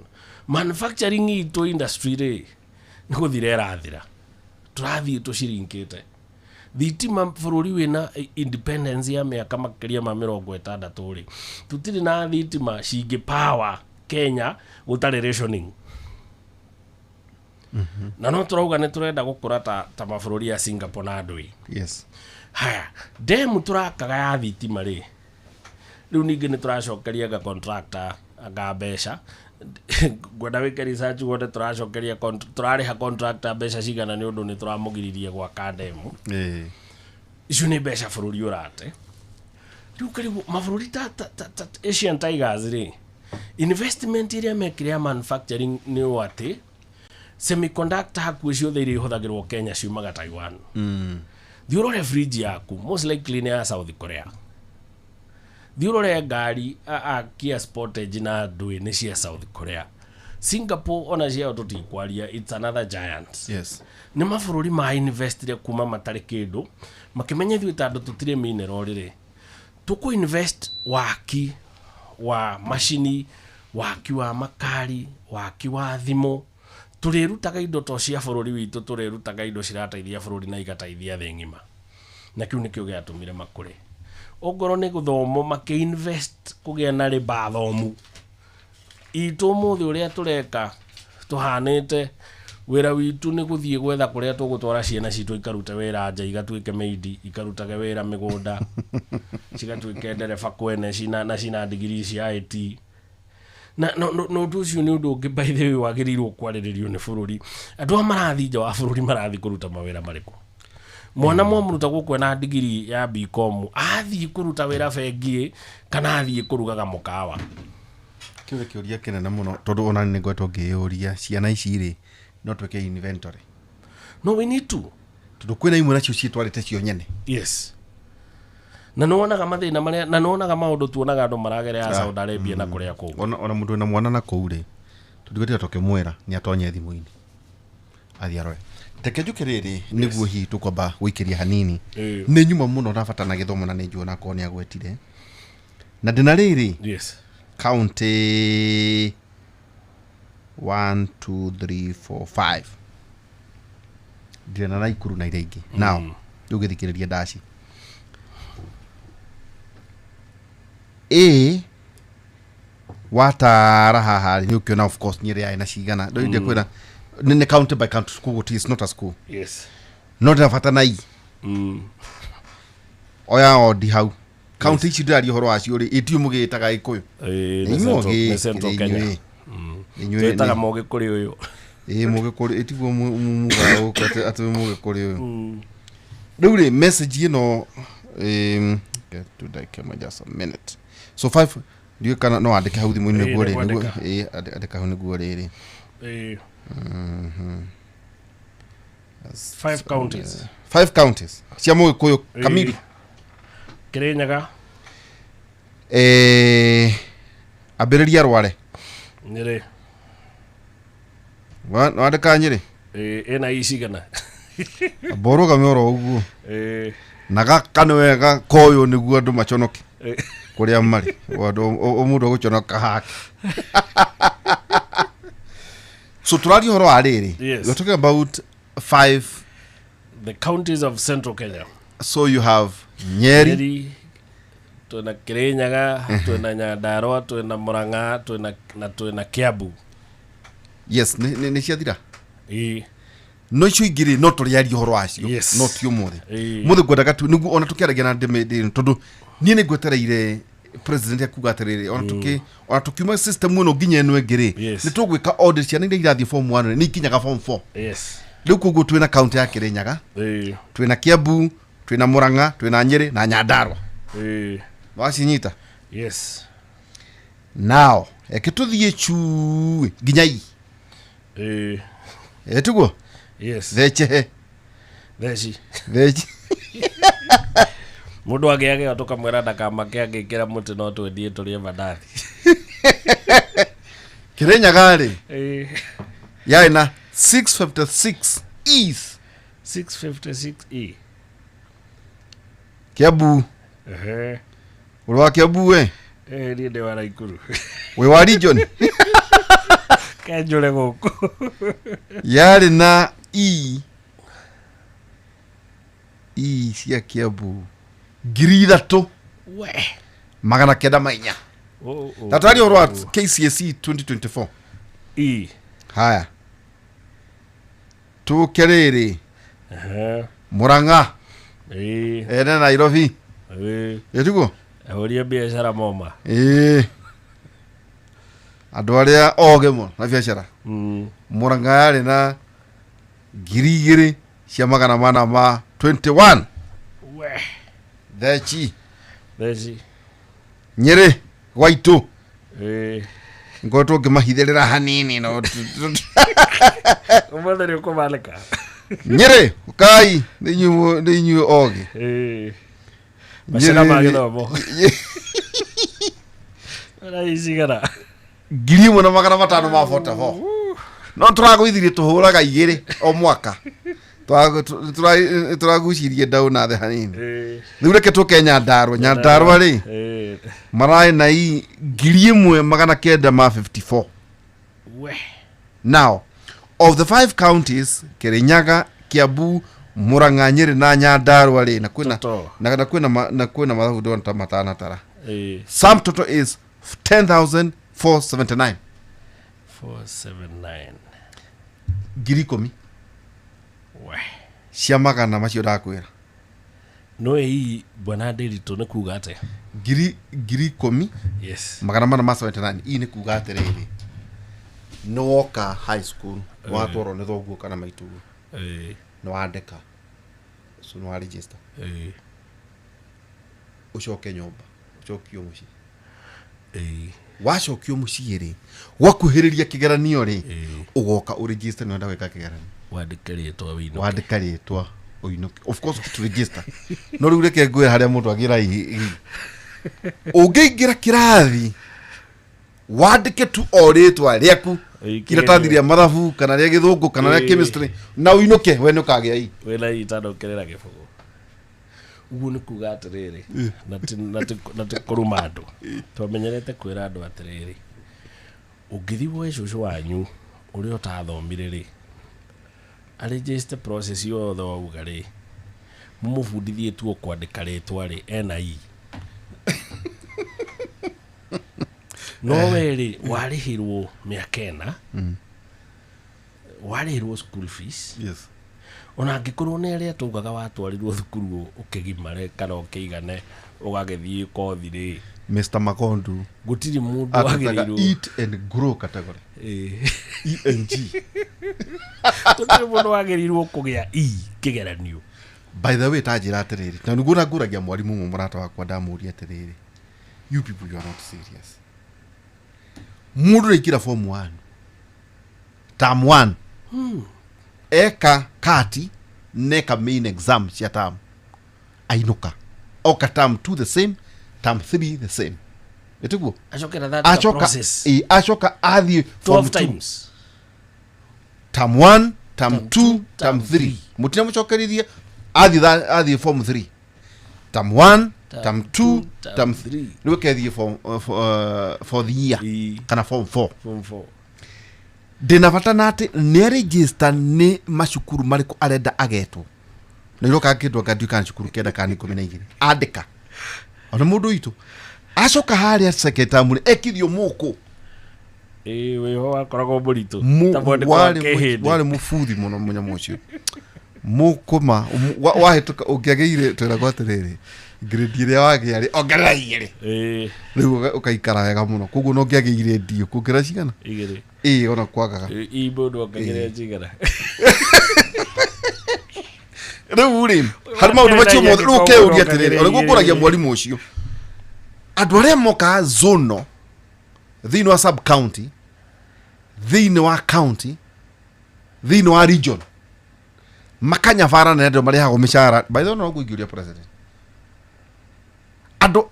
manufacturing itũ, industry rĩ, nĩ gũthira ĩrathira, tũrathiĩ tũcirinkĩte. Thitima, bũrũri wĩna independence ya mĩaka makĩria ma 60 rĩ, tũtirĩ na thitima cingĩ power Kenya gũtarĩ rationing, na no tũrauga nĩ tũrenda gũkũra ta mabũrũri ya Singapore na andũ ĩ. Haya, demu tũrakaga ya thitima rĩ, rĩu ningĩ nĩ tũracokeria anga contractor anga mbeca. Ngwenda wĩke research wone tũracokeria tũrarĩha contractor mbeca cigana nĩ ũndũ nĩ tũramũgiririe gwaka demu. Icio nĩ mbeca bũrũri ũrate. Rĩu karibu mabũrũri ta Asian Tigers rĩ, investment ĩrĩa mekire ya manufacturing nĩ ũũ atĩ semiconductor hakuhĩ ciothe iria ihũthagĩrwo Kenya ciumaga Taiwan. Thiĩ ũrore fridge yaku, most likely nĩ ya South Korea. Thiĩ ũrore ngari a Kia Sportage na ndũĩ nĩ cia South Korea. Singapore ona ciao tũtikwaria, it's another giant. Nĩ mabũrũri ma investire kuma matarĩ kĩndũ, makĩmenya ithuĩ ta andũ tũtirĩ mineral rĩrĩ, tũkũ invest waki wa macini, waki wa makari, waki wa thimũ, tũrĩrutaga indo to cia bũrũri witũ, tũrĩrutaga indo cirateithia bũrũri na igateithia thĩ ng'ima. Na kĩu nĩkĩo gĩatũmire makũre. Ongorwo nĩ gũthomo, makĩ invest kũgĩa na rĩba thomu itũ. Ũmũthĩ ũrĩa tũreka tũhanĩte, wĩra witũ nĩ gũthiĩ gwetha kũrĩa tũgũtwara ciana citũ ikarute wĩra nja, igatuĩke maid, ikarutage wĩra mĩgũnda, cigatuĩke ndereba kwene cina, na cina ndigiri cia IT. Na no no no ũndũ ũcio nĩ ũndũ ũngĩ, by the way, wagĩrĩirwo kwarĩrĩrio nĩ bũrũri. Andũ aya marathiĩ nja wa bũrũri marathiĩ kũruta mawĩra marĩkũ? Mwana mwamũruta gũkũ ena ndigiri ya BCom, athiĩ kũruta wĩra bengi kana athiĩ kũrugaga mũkawa? Kĩu nĩ kĩũria kĩnene mũno, tondũ ona nĩ ngoretwo ngĩyũria, ciana ici rĩ, no twĩke inventory? No, we need to. Tondũ kwĩna imwe nacio ciĩtwarĩte cio nyene. Yes, na nĩ wonaga mathĩna marĩa, na nĩ wonaga maũndũ tuonaga andũ maragerera Saudi Arabia na kũrĩa kũngĩ. Ona mũndũ wĩna mwana na kũu rĩ, tũtigũtira tũkĩmwĩra nĩ atonye thimũ-inĩ athiĩ arore. Reke njuke rĩrĩ nĩguo hihi tũkwamba gũikĩria hanini. Nĩ nyuma mũno na bata na gĩthomo, na nĩ njũĩ onakorwo nĩ agwetire na ndĩna rĩrĩ. County 1 2 3 4 5, ndirĩ na Naikuru na iria ingĩ. Now rĩu gĩthikĩrĩria ndaci ĩ watara haha rĩ, nĩ ũkĩona of course Nyĩrĩ yarĩ na cigana. Ndĩ kwĩra nĩ county by county school, gũtirĩ, it's not a school. No ndĩna bata na i oya ondi hau county ici ndĩraria ũhoro wacio rĩ, itiũ mũgĩĩtaga Gĩkũyũ. Nĩ Nĩ Central, nĩ Central Kenya. Inyuĩ Twĩtaga Mũgĩkũrĩ ũyũ. Ĩ Mũgĩkũrĩ, ĩtiguo mugaga gũkũ atĩ Mũgĩkũrĩ ũyũ. Rĩu rĩ, message ĩno, get to ndagĩka ĩmwe, just a minute. So five, ndiũĩ kana no andĩke hau thimũ-inĩ. Ĩĩ, nĩguo rĩ, nĩguo nĩngwandĩka. Ĩ andĩka hau nĩguo rĩrĩ. Five counties. Five counties cia Mũgĩkũyũ kamiri. Kĩrĩnyaga. Ambĩrĩria Rware. Nyĩrĩ. Wandĩka Nyĩrĩ. Ĩna icigana? Mborũgame oro ũguo. Na gaka nĩ wega koyũ nĩguo andũ maconoke kũrĩa marĩ. Andũ o mũndũ agũconoka hake. So tũraria ũhoro wa rĩrĩ. We're talking about five the counties of Central Kenya. So you have Nyeri. Nyeri, twĩna Kĩrĩnyaga, twĩna Nyandarua, twĩna Murang'a, twĩna na twĩna Kiambu. Yes, nĩ ciathira. Ĩĩ. No icio ingĩ rĩ, no tũrĩaria ũhoro wacio. No ti ũmũthĩ. Mũthĩ ngwendaga tu nĩguo ona tũkĩaragia na ndĩmĩ tondũ niĩ nĩ ngwetereire president akuga atĩrĩrĩ, ona tũkĩ ona tũkiuma system ĩno nginya ĩno ĩngĩ rĩ, nĩ tũgwĩka audit ciana iria irathiĩ form 1 nĩ ikinyaga form 4. Rĩu koguo twĩna county ya Kĩrĩnyaga, twĩna Kiambu, twĩna Murang'a, twĩna Nyĩrĩ na Nyandarua. Wacinyita? Yes. Now eke tũthiĩ cui nginya i ĩtiguo? Yes. Thecehe. Theci. Theci. Mũndũ angĩagĩo tũkamwĩra ndakamake, angĩkĩra mũtĩ no twendie tũrĩe mandathi. Kĩrĩnyaga rĩ, yarĩ na 656 Es. 656 E. Kiambu. Ũrĩ wa Kiambu we? Niĩ ndĩ wa Naikuru. Wĩ wa region. Kenjũre gũkũ. Yarĩ na e e cia Kiambu 3904. We. Oh, oh, Na twaria ũhoro wa oh. KCSE 2024. E. Haya, tũke rĩrĩ. Murang'a. Ene Nairobi. Ĩtiguo? Ahũria biacara moma. Ĩĩ, andũ arĩa ogĩ mũno na biacara. Murang'a yarĩ na 2421. We. Theci. Theci. Nyĩrĩ gwaitũ. Ngoretwo ngĩmahithĩrĩra hanini no Ũmũthĩ nĩ ũkũmanĩka. Nyĩrĩ ũkai, nĩ inyuĩ ogĩ. Macera ma Nyĩrĩ- gĩthomo. Wĩna E cigana? 1544. No tũragũithirie tũhũraga igĩrĩ o mwaka. Tũragucirie ndau na thĩ hanini. Rĩu reke tũke Nyandarua. Nyandarua rĩ, mararĩ na i 1954. We. Now, of the five counties, Kirinyaga, Kiambu, Murang'a, Nyeri na Nyandarua rĩ, na kwĩna Total. na kwĩna na kwĩna mathabu ndĩrona ta matanatara. Eh. Sum total is 10,479. 479. 10,000 We. Cia magana macio ndakwĩra. No ii bwana Ndiritu nĩ kuga atĩa? 10,000 479. Ii nĩ kuga atĩrĩrĩ, nĩ woka high school, watwarwo nĩ thoguo kana maituguo, nĩ wandĩka, so nĩ wa register, ũcoke nyũmba, ũcokio mũciĩ. Wacokio mũciĩ rĩ, gwakuhĩrĩria kĩgeranio rĩ, ũgoka ũregister nĩ wenda gwĩka kĩgeranio. Wandĩke rĩtwa wĩinũke. Wandĩka rĩtwa ũinũke, of course to register. No rĩu reke ngwĩre harĩa mũndũ agĩra i ũngĩingĩra kĩrathi wandĩke tu o rĩtwa rĩaku, iratathi rĩa mathabu kana rĩa gĩthũngũ kana rĩa chemistry, na ũinũke, we nĩ ũkagĩa i. Wĩna ii itanongerera gĩbũgũ. Ũguo nĩ kuga atĩrĩrĩ, na ti kũruma andũ. Twamenyerete kwĩra andũ atĩrĩrĩ, ũngĩthiĩ woe cũcũ wanyu ũrĩa ũtathomire rĩ, arĩnjĩcite process yothe wauga rĩ, mũmũbundithie tu o kwandĩka rĩtwa rĩ, ena i. No we rĩ, warĩhirwo mĩaka 4, warĩhirwo school fees, ona angĩkorwo nĩ arĩa taugaga watwarirwo thukuru ũkĩgimare kana ũkĩigane ũgagĩthiĩ kothi rĩ, Mr Magondu gũtirĩ mũndũ atetaga wagĩrĩirwo eat and grow category, eng. Gũtirĩ mũndũ wagĩrĩirwo kũgĩa e kĩgeranio. By the way, tanjĩra atĩrĩrĩ, na nĩguo nangũragia mwarimũ ũmwe mũrata wakwa, ndamũria atĩrĩrĩ, you people, you are not serious. Mũndũ ũraingĩra form 1 term 1, eka kati neka main exam cia term, ainũka, oka term 2 the same, term 3 the same, ĩtiguo? Acokera that Acoka process. Ĩ, acoka athiĩ form 12 2 times. Term 1, term Term 2, two, term term 3. three. Mũtina mũcokerithie athiĩ form 3, term 1, term 2, term 3, rĩu akethiĩ form for the year kana form 4. Form 4. Ndĩna bata na atĩ nĩ register nĩ macukuru marĩkũ arenda agetwo, na iroka kĩndũ anga ndiũĩ kana cukuru 9 kana 12 andĩka. Ona mũndũ witũ acoka harĩa second term rĩ, ekithio mũkũ. Ĩĩ, wĩho wakoragwo mũritũ ta mwandĩko wa kĩhĩndĩ. Warĩ mũbuthi mũno mũnyamũ ũcio mũkũma wahĩtũka ũngĩagĩire twĩragwo atĩrĩrĩ, grade ĩrĩa wagĩa rĩ, ongerera igĩrĩ. Rĩu ũkaikara wega mũno. Koguo no ũngĩagĩire ndiũ kuongerera cigana? Igĩrĩ. Ĩĩ, ona kwagaga. Ĩ, mũndũ ongagĩrĩra cigana? Rĩu rĩ, harĩ maũndũ macio mothe rĩu ũkeyũria atĩrĩrĩ, ona nĩguo ngũragia mwarimũ ũcio, andũ arĩa mokaga zono thĩinĩ wa sub county, thĩinĩ wa county, thĩinĩ wa region, makanyabara na andũ marĩhagwo mĩcara. By the way, no ngũingĩria president andũ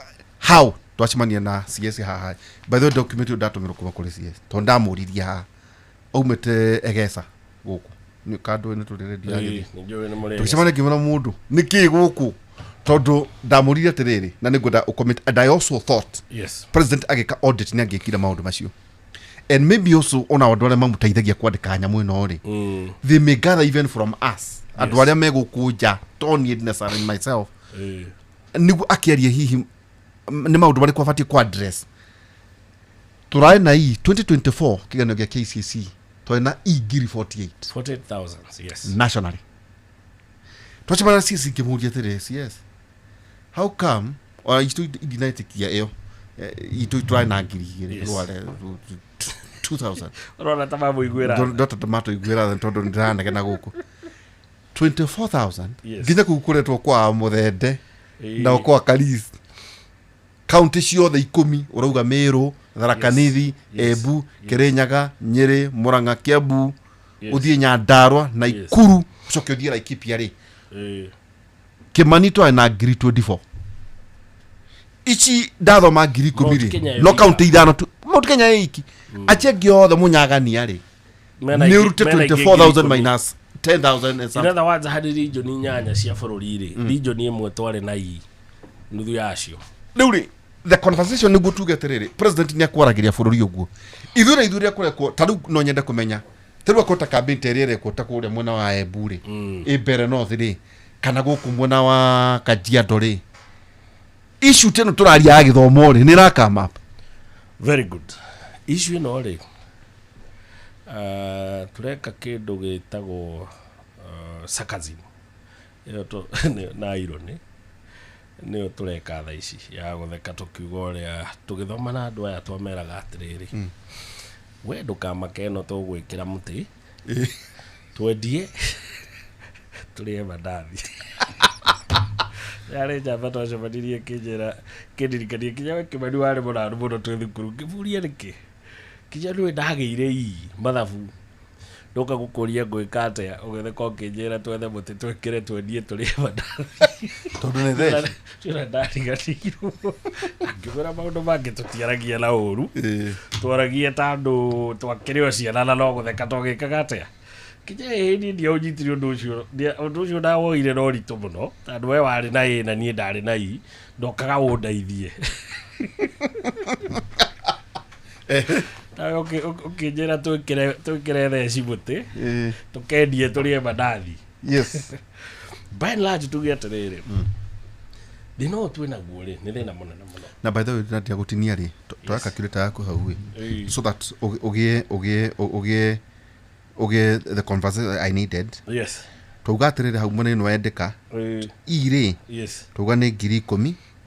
how twacemania na CS haha. By the way, document ĩyo ndatũmĩrwo kuma kũrĩ CS tondũ ndamũririe haha aumĩte Egesa gũkũ nĩ kandũ nĩ tũrĩ redio Ĩĩ, nĩnjũĩ nĩ mũrĩ. Tũgĩcemania ngĩmwĩra mũndũ nĩ kĩ gũkũ, tondũ ndamũririe atĩrĩrĩ, na nĩ ngwenda ũcommit, and I also thought president agĩka audit nĩ angĩkire maũndũ macio, and maybe also ona andũ arĩa mamũteithagia kwandĩka nyamũ ĩno rĩ, they may gather even from us, andũ arĩa me gũkũ nja, to niĩ necessarily myself, nĩguo akĩaria hihi nĩ maũndũ marĩkũ abatiĩ ku address. Tũrarĩ na i 2024 kĩgeranio gĩa KCSE twarĩ na i 48,000. 48,000, yes. Nationally. Twacemania na CS, ngĩmũria atĩrĩ, CS, how come ona itũ ndinetĩkia ĩyo? Itũ tũrarĩ na 2,000 rware 2000. Ũrona ta mamũiguĩra. Ndota matũiguĩra tondũ nĩndĩranegena gũkũ 24,000 nginya kũu kũretwo kwa mũthende na kwa Karis, kaunti ciothe 10 ũrauga Meru, Tharaka Nithi, Embu, Kirinyaga, Nyeri, Murang'a, Kiambu, ũthiĩ Nyandarua na Ikuru, ũcoke ũthiĩ Laikipia rĩ, Kimani twarĩ na 24,000. Ici ndathoma 10,000 Mount rĩ, Kenya no ĩ kaunti ithano tu, Mount Kenya ĩ iki, acio angĩ othe mũnyagania rĩ, Mena nĩ ũrute mena ingĩ 24,000 10,000. Minus 10,000 and In something. other words, harĩ region inyanya cia bũrũri rĩ, region ĩmwe twarĩ na i nuthu yacio. Rĩu rĩ, the conversation nĩguo tuge atĩrĩrĩ, president nĩ akwaragĩria bũrũri ũguo, ithuĩ na ithuĩ rĩa kũrekwo ta rĩu no nyende kũmenya ta rĩu akorwo ta campaign ta ĩrĩa ĩrekwo ta kũrĩa mwena wa Embu rĩ, ĩ mbere north rĩ, kana gũkũ mwena wa Kajiado rĩ, issue ta ĩno tũraria ya gĩthomo rĩ, nĩ ĩrakama up? Very good. Issue ĩno rĩ, tureka kĩndũ gĩtagwo sarcasm ĩyo na irony, nĩyo tũreka thaa ici ya gũtheka, tũkiuga ũrĩa tũgĩthoma na andũ aya twameraga atĩrĩrĩ, we ndũkamake, ĩno tũgwĩkĩra mũtĩ twendie tũrĩe mandathi. Yarĩ njamba twacemanirie, kĩnjĩra kĩndirikanie kinya we Kĩmani warĩ mũraru mũno twĩ thukuru, ngĩbũria nĩkĩ kinya nĩwe ndagĩire ii mathabu, ndoka gũkũria ngwĩka atĩa, ũgĩtheka ũkĩnjĩra twethe mũtĩ twĩkĩre twendie tũrĩe mandathi. Tondũ nĩ theci. Ciona ndariganĩirwo angĩmwĩra maũndũ mangĩ tũtiaragia na ũru, twaragia ta andũ twakĩrĩ o ciana na no gũtheka twagĩkaga atĩa. Kinya ĩĩ niĩ ndiaũnyitire ũndũ ũcio, ũndũ ũcio ndawoire na ũritũ mũno, tondũ we warĩ na ĩ na niĩ ndarĩ na i, ndokaga ũndeithie nawe ũkĩnjĩra twĩkĩre theci mũtĩ tũkendie tũrĩe mandathi. By and large, tuge atĩrĩrĩ, thĩna ũyũ twĩ naguo rĩ, nĩ thĩna mũnene mũno. Na by the way, natia gũtinia rĩ, toya calculator yaku hau ĩ, so that ũgĩe the conversation I needed. Twauga atĩrĩrĩ, hau mwena ĩno wendeka i rĩ, twauga nĩ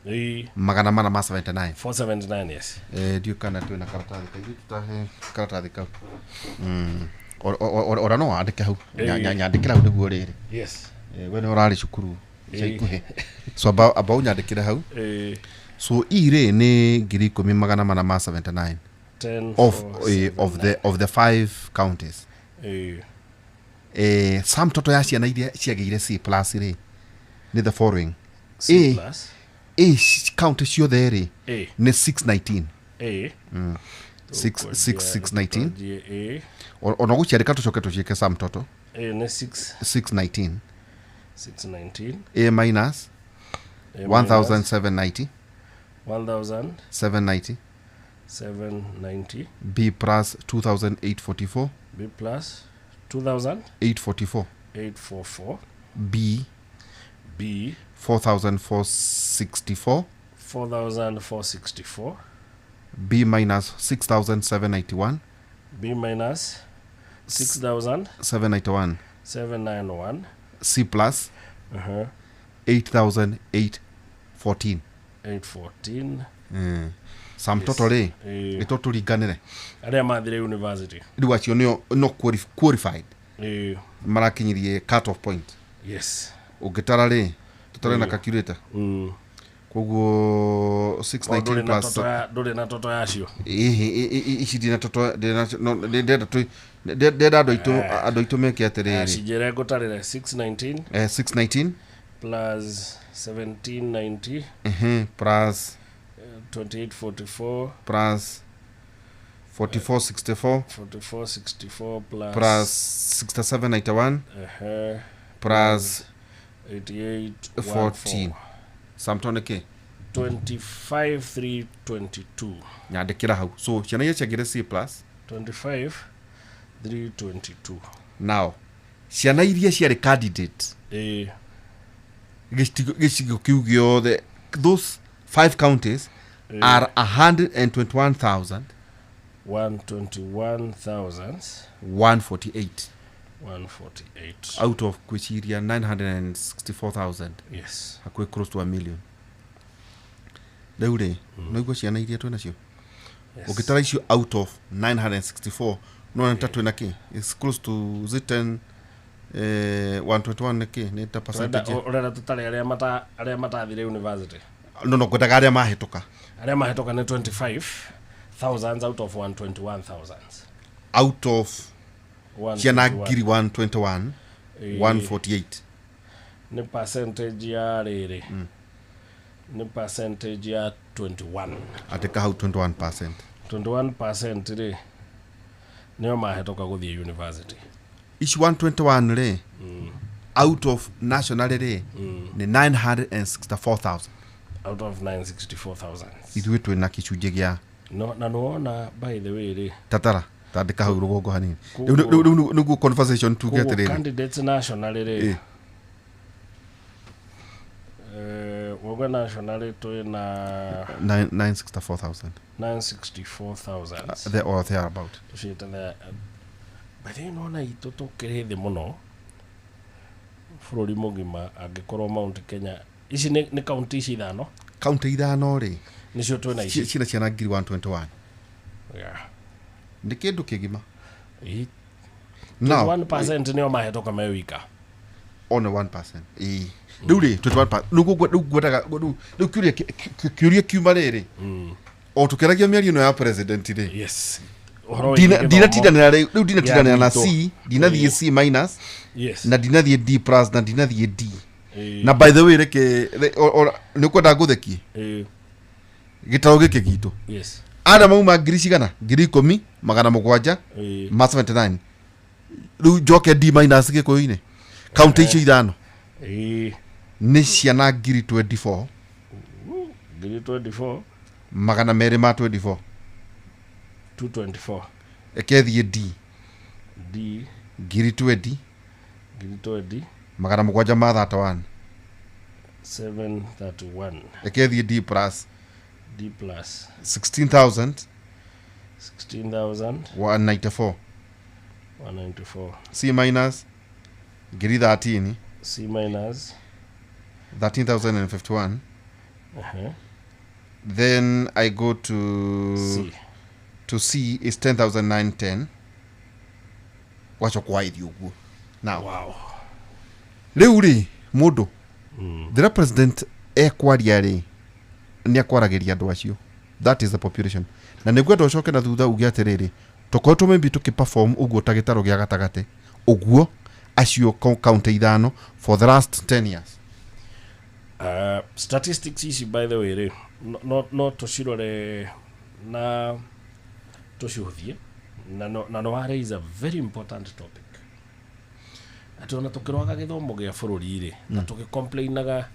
4,479. 479, yes. Eh, ndiũ kana twĩna karatathi kaithuĩ, tũtahe karatathi kau. Ora no wandĩke hau. Nyandĩkĩra hau nĩguo rĩrĩ. Eh, we nĩ ũrarĩ cukuru ica ikuhĩ, so amba ũnyandĩkĩre hau. So i rĩ nĩ 10,479 10 of 4, of the five counties. Sum total ya ciana iria ciagĩire C plus rĩ, nĩ the following: C A. plus. A county ciothe rĩ, A. nĩ 619. A. 6 6 619. Tũkwanjia A. Ona gũciandĩka tũcoke tũciĩke sum total. A nĩ 6 619. 619. A minus A minus 1790. 1000 790. 790. B plus 2844. B plus 2000 844. 844. B B 4464. 4464. B minus 6791. B minus 6791. 791. C plus 8814. 814. Sum total rĩ, ĩto tũringanĩre. Arĩa mathire university. Rĩu acio nĩo no qualified, marakinyirie cut off point. Ũngĩtara rĩ, tũtare na calculator. Koguo O, 619 ndũrĩ na plus toto ndũrĩ na toto yacio. Ĩhĩ, ici ndina toto, no, ndĩrenda andũ aitũ meke atĩrĩrĩ. Cinjĩre ngũtarĩre 619. 619. Plus 1790. Plus 2844. Plus 4464. 4464 plus Plus 6791. Plus 88 14. Samtone kĩ? 25322. Nyandĩkĩra hau, so ciana iria ciagĩre C plus. 25322. Now ciana iria ciarĩ candidate, gĩcigo kĩu gĩothe, those five counties are 121,148. 121,148. Out of gwĩciria 964,000. Hakuhĩ close to a million. Rĩu rĩ, no ciana iria twĩ nacio, ũngĩtara icio out of 964, no nĩ ta twĩna kĩ, it's close to, is it 10, 121 nĩ kĩ, nĩ ta percentage. Ũrenda tũtare arĩa matathire university? No ngwendaga arĩa mahĩtũka. Arĩa mahĩtũka nĩ 25,000 out of 121,000. Out of ciana 121. 121,148. Nĩ percentage ya rĩrĩ, Nĩ percentage ya 21. Andĩka hau 21%. 21% rĩ, nĩo mahĩtũka gũthiĩ university. Ici 121 rĩ, out of national rĩ, nĩ 964,000. Out of 964,000. Ithuĩ twĩna kĩcunjĩ gĩa No, na nĩwona, by the way rĩ, tatara tandĩka hau rũgongo hanini. Koguo- Rĩu rĩu nĩguo conversation tuge koguo atĩrĩrĩ. Candidates national rĩ, woga national twĩ na 964,000. 964,000. There or there about. Tũciĩte the by the way, nona itũ tũkĩrĩ thĩ mũno bũrũri mũgima, angĩkorwo Mount Kenya ici nĩ kaunti ici ithano. Kaunti ithano rĩ, nĩcio twĩna ici. Cina ciana ngiri 121. Nĩ kĩndũ kĩgima. Now 21% nĩo mahĩtũka me wika. Only 1%, ĩĩ. Rĩu rĩ, 21%, rĩu ngwendaga rĩu kĩũria kiuma rĩrĩ, o tũkĩaragia mĩario ĩno ya president rĩ, Yes, ũhoro wĩgiĩ gĩthomo. Ndinatindanĩra rĩu ndinatindanĩra na gwitũ. C, ndinathiĩ C minus, na ndinathiĩ D plus, na ndinathiĩ D. Na by the way, reke nĩ ũkwenda ngũthekie. Gĩtarũ gĩkĩ gitũ, arĩa mauma ngiri cigana, 10,700 ma 79. Rĩu njoke D minus gĩkũyũ-inĩ, kaunti icio ithano, nĩ ciana ngiri 24 Ngiri 24 224 ma 24. 224. Ĩkethiĩ D. D. Ngiri 20 Ngiri 20 731 ma 31. 731. Ĩkethiĩ D plus. D plus. 16,194. 16,194. C minus ngiri 13 C minus. 13,051. Then I go to C. To C is 10,910. Wacoka waithĩ ũguo now. Rĩu rĩ, mũndũ the president ekwaria rĩ, nĩ akwaragĩria andũ acio. That is the population. Na nĩ ngwenda ũcoke na thutha uge atĩrĩrĩ, tũkoretwo maybe tũkĩperform ũguo ta gĩtarũ gĩa gatagatĩ ũguo, acio kaunti ithano, for the last 10 years. Statistics ici, by the way rĩ, no tũcirore na tũcihũthie, na no raise a very important topic, atĩ ona tũkĩrwaga gĩthomo gĩa bũrũri rĩ, na tũgĩcomplainaga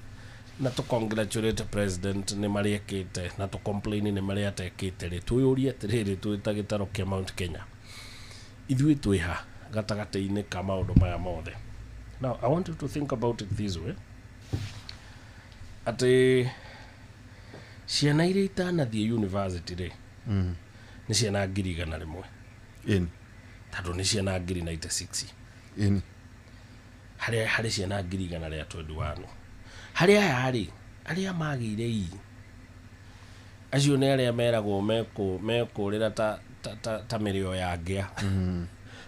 na tũcongratulate president nĩ marĩa ekĩte, na tũcomplain nĩ marĩa atekĩte rĩ, twĩyũrie atĩrĩrĩ, twĩ ta gĩtarũ kĩa Mount Kenya, ithuĩ twĩha gatagatĩ-inĩ ka maũndũ maya mothe? Now I want you to think about it this way, atĩ ciana iria itanathiĩ university rĩ, nĩ ciana 100,000. Tondũ nĩ ciana ngiri 96. Harĩa harĩ ciana 121,000. Harĩ aya rĩ, arĩa magĩire ii, acio nĩ arĩa meragwo mekũrĩra ta mĩrĩo ya ngĩa,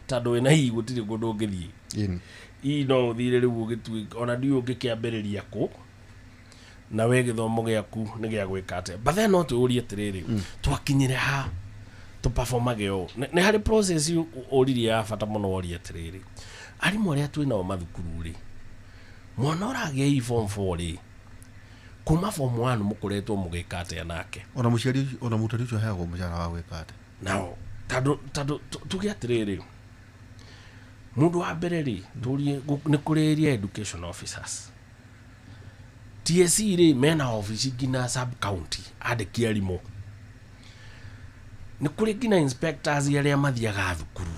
tondũ wĩna ii gũtirĩ kũndũ ũngĩthiĩ. Ii no ũthire rĩu ũgĩtuĩka ona ndiũĩ ũngĩkĩambĩrĩria kũ, na we gĩthomo gĩaku nĩ gĩa gwĩka atĩa. But then no twĩũrie atĩrĩrĩ, twakinyire ha tũperformage ũũ? Nĩ harĩ process ũririe ya bata mũno. Worie atĩrĩrĩ, arimũ arĩa twĩ nao mathukuru rĩ, mwana ũragĩa i form 4 rĩ, kuma form 1 mũkoretwo mũgĩka atĩa nake? Ona mũciari ũcio, ona mũrutani ũcio aheagwo mũcara wa gwĩka atĩa? Nao tondũ tuge atĩrĩrĩ, mũndũ wa mbere rĩ, tũrie nĩ kũrĩ area education officers, TSC rĩ, mena ofici nginya sub county, andĩki arimũ, nĩ kũrĩ nginya inspectors arĩa mathiaga thukuru.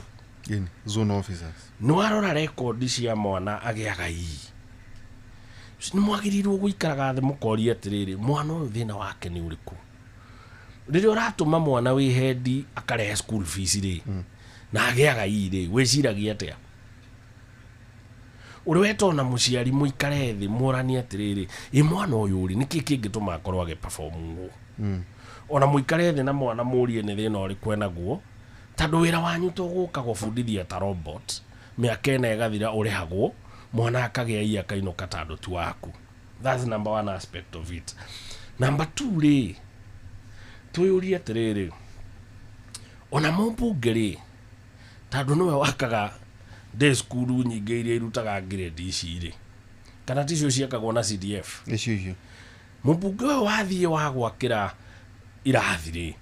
Zone officers. Nĩ warora rekondi cia mwana agĩaga ii, nĩ mwagĩrĩirwo gũikaraga thĩ mũkoria atĩrĩrĩ, mwana ũyũ thĩna wake nĩ ũrĩkũ? Rĩrĩa ũratũma mwana wĩ hendi akarehe school fees rĩ, na agĩaga ii rĩ, wĩciragia atĩa? Ũrĩ weta ona mũciari mũikare thĩ mũranie atĩrĩrĩ, ĩ mwana ũyũ rĩ, nĩkĩ kĩngĩtũma akorwo agĩperform ũũ? Ona mũikare thĩ na mwana mũrie nĩ thĩna ũrĩkũ enaguo, tondũ wĩra wanyu to gũka gũbundithia ta robot, mĩaka ĩna ĩgathira, ũrĩhagwo, mwana akagĩa ia akainũka, tondũ ti waku. That's number one aspect of it. Number two rĩ, twĩyũrie atĩrĩrĩ, ona mũmbunge rĩ, tondũ nĩwe wakaga ndĩ cukuru nyingĩ iria irutaga grade ici rĩ, kana ticio ciakagwo na CDF? Icio icio. Mũmbunge ũyũ wathiĩ wa gwakĩra irathi rĩ,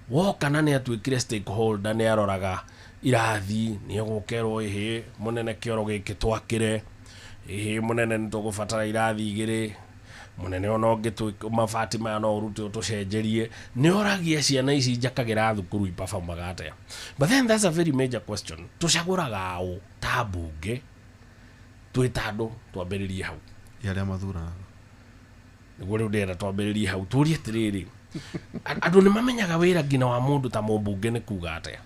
woka na nĩ atuĩkire stakeholder, nĩ aroraga irathi, nĩ egũkerwo ĩhĩ mũnene kĩoro gĩkĩ twakĩre, ĩhĩ mũnene nĩ tũgũbatara irathi igĩrĩ, mũnene ona ũngĩ mabati maya no ũrute ũtũcenjerie. Nĩ oragia ciana ici njakagĩra thukuru iperformaga atĩa. But then that's a very major question. Tũcagũraga ũ ta mbunge twĩ ta andũ? Twambĩrĩrie hau. Arĩa mathuranaga. Nĩguo rĩu ndĩrenda twambĩrĩrie hau, tũrie atĩrĩrĩ, andũ nĩ mamenyaga wĩra nginya wa mũndũ ta mũmbunge nĩ kuga atĩa?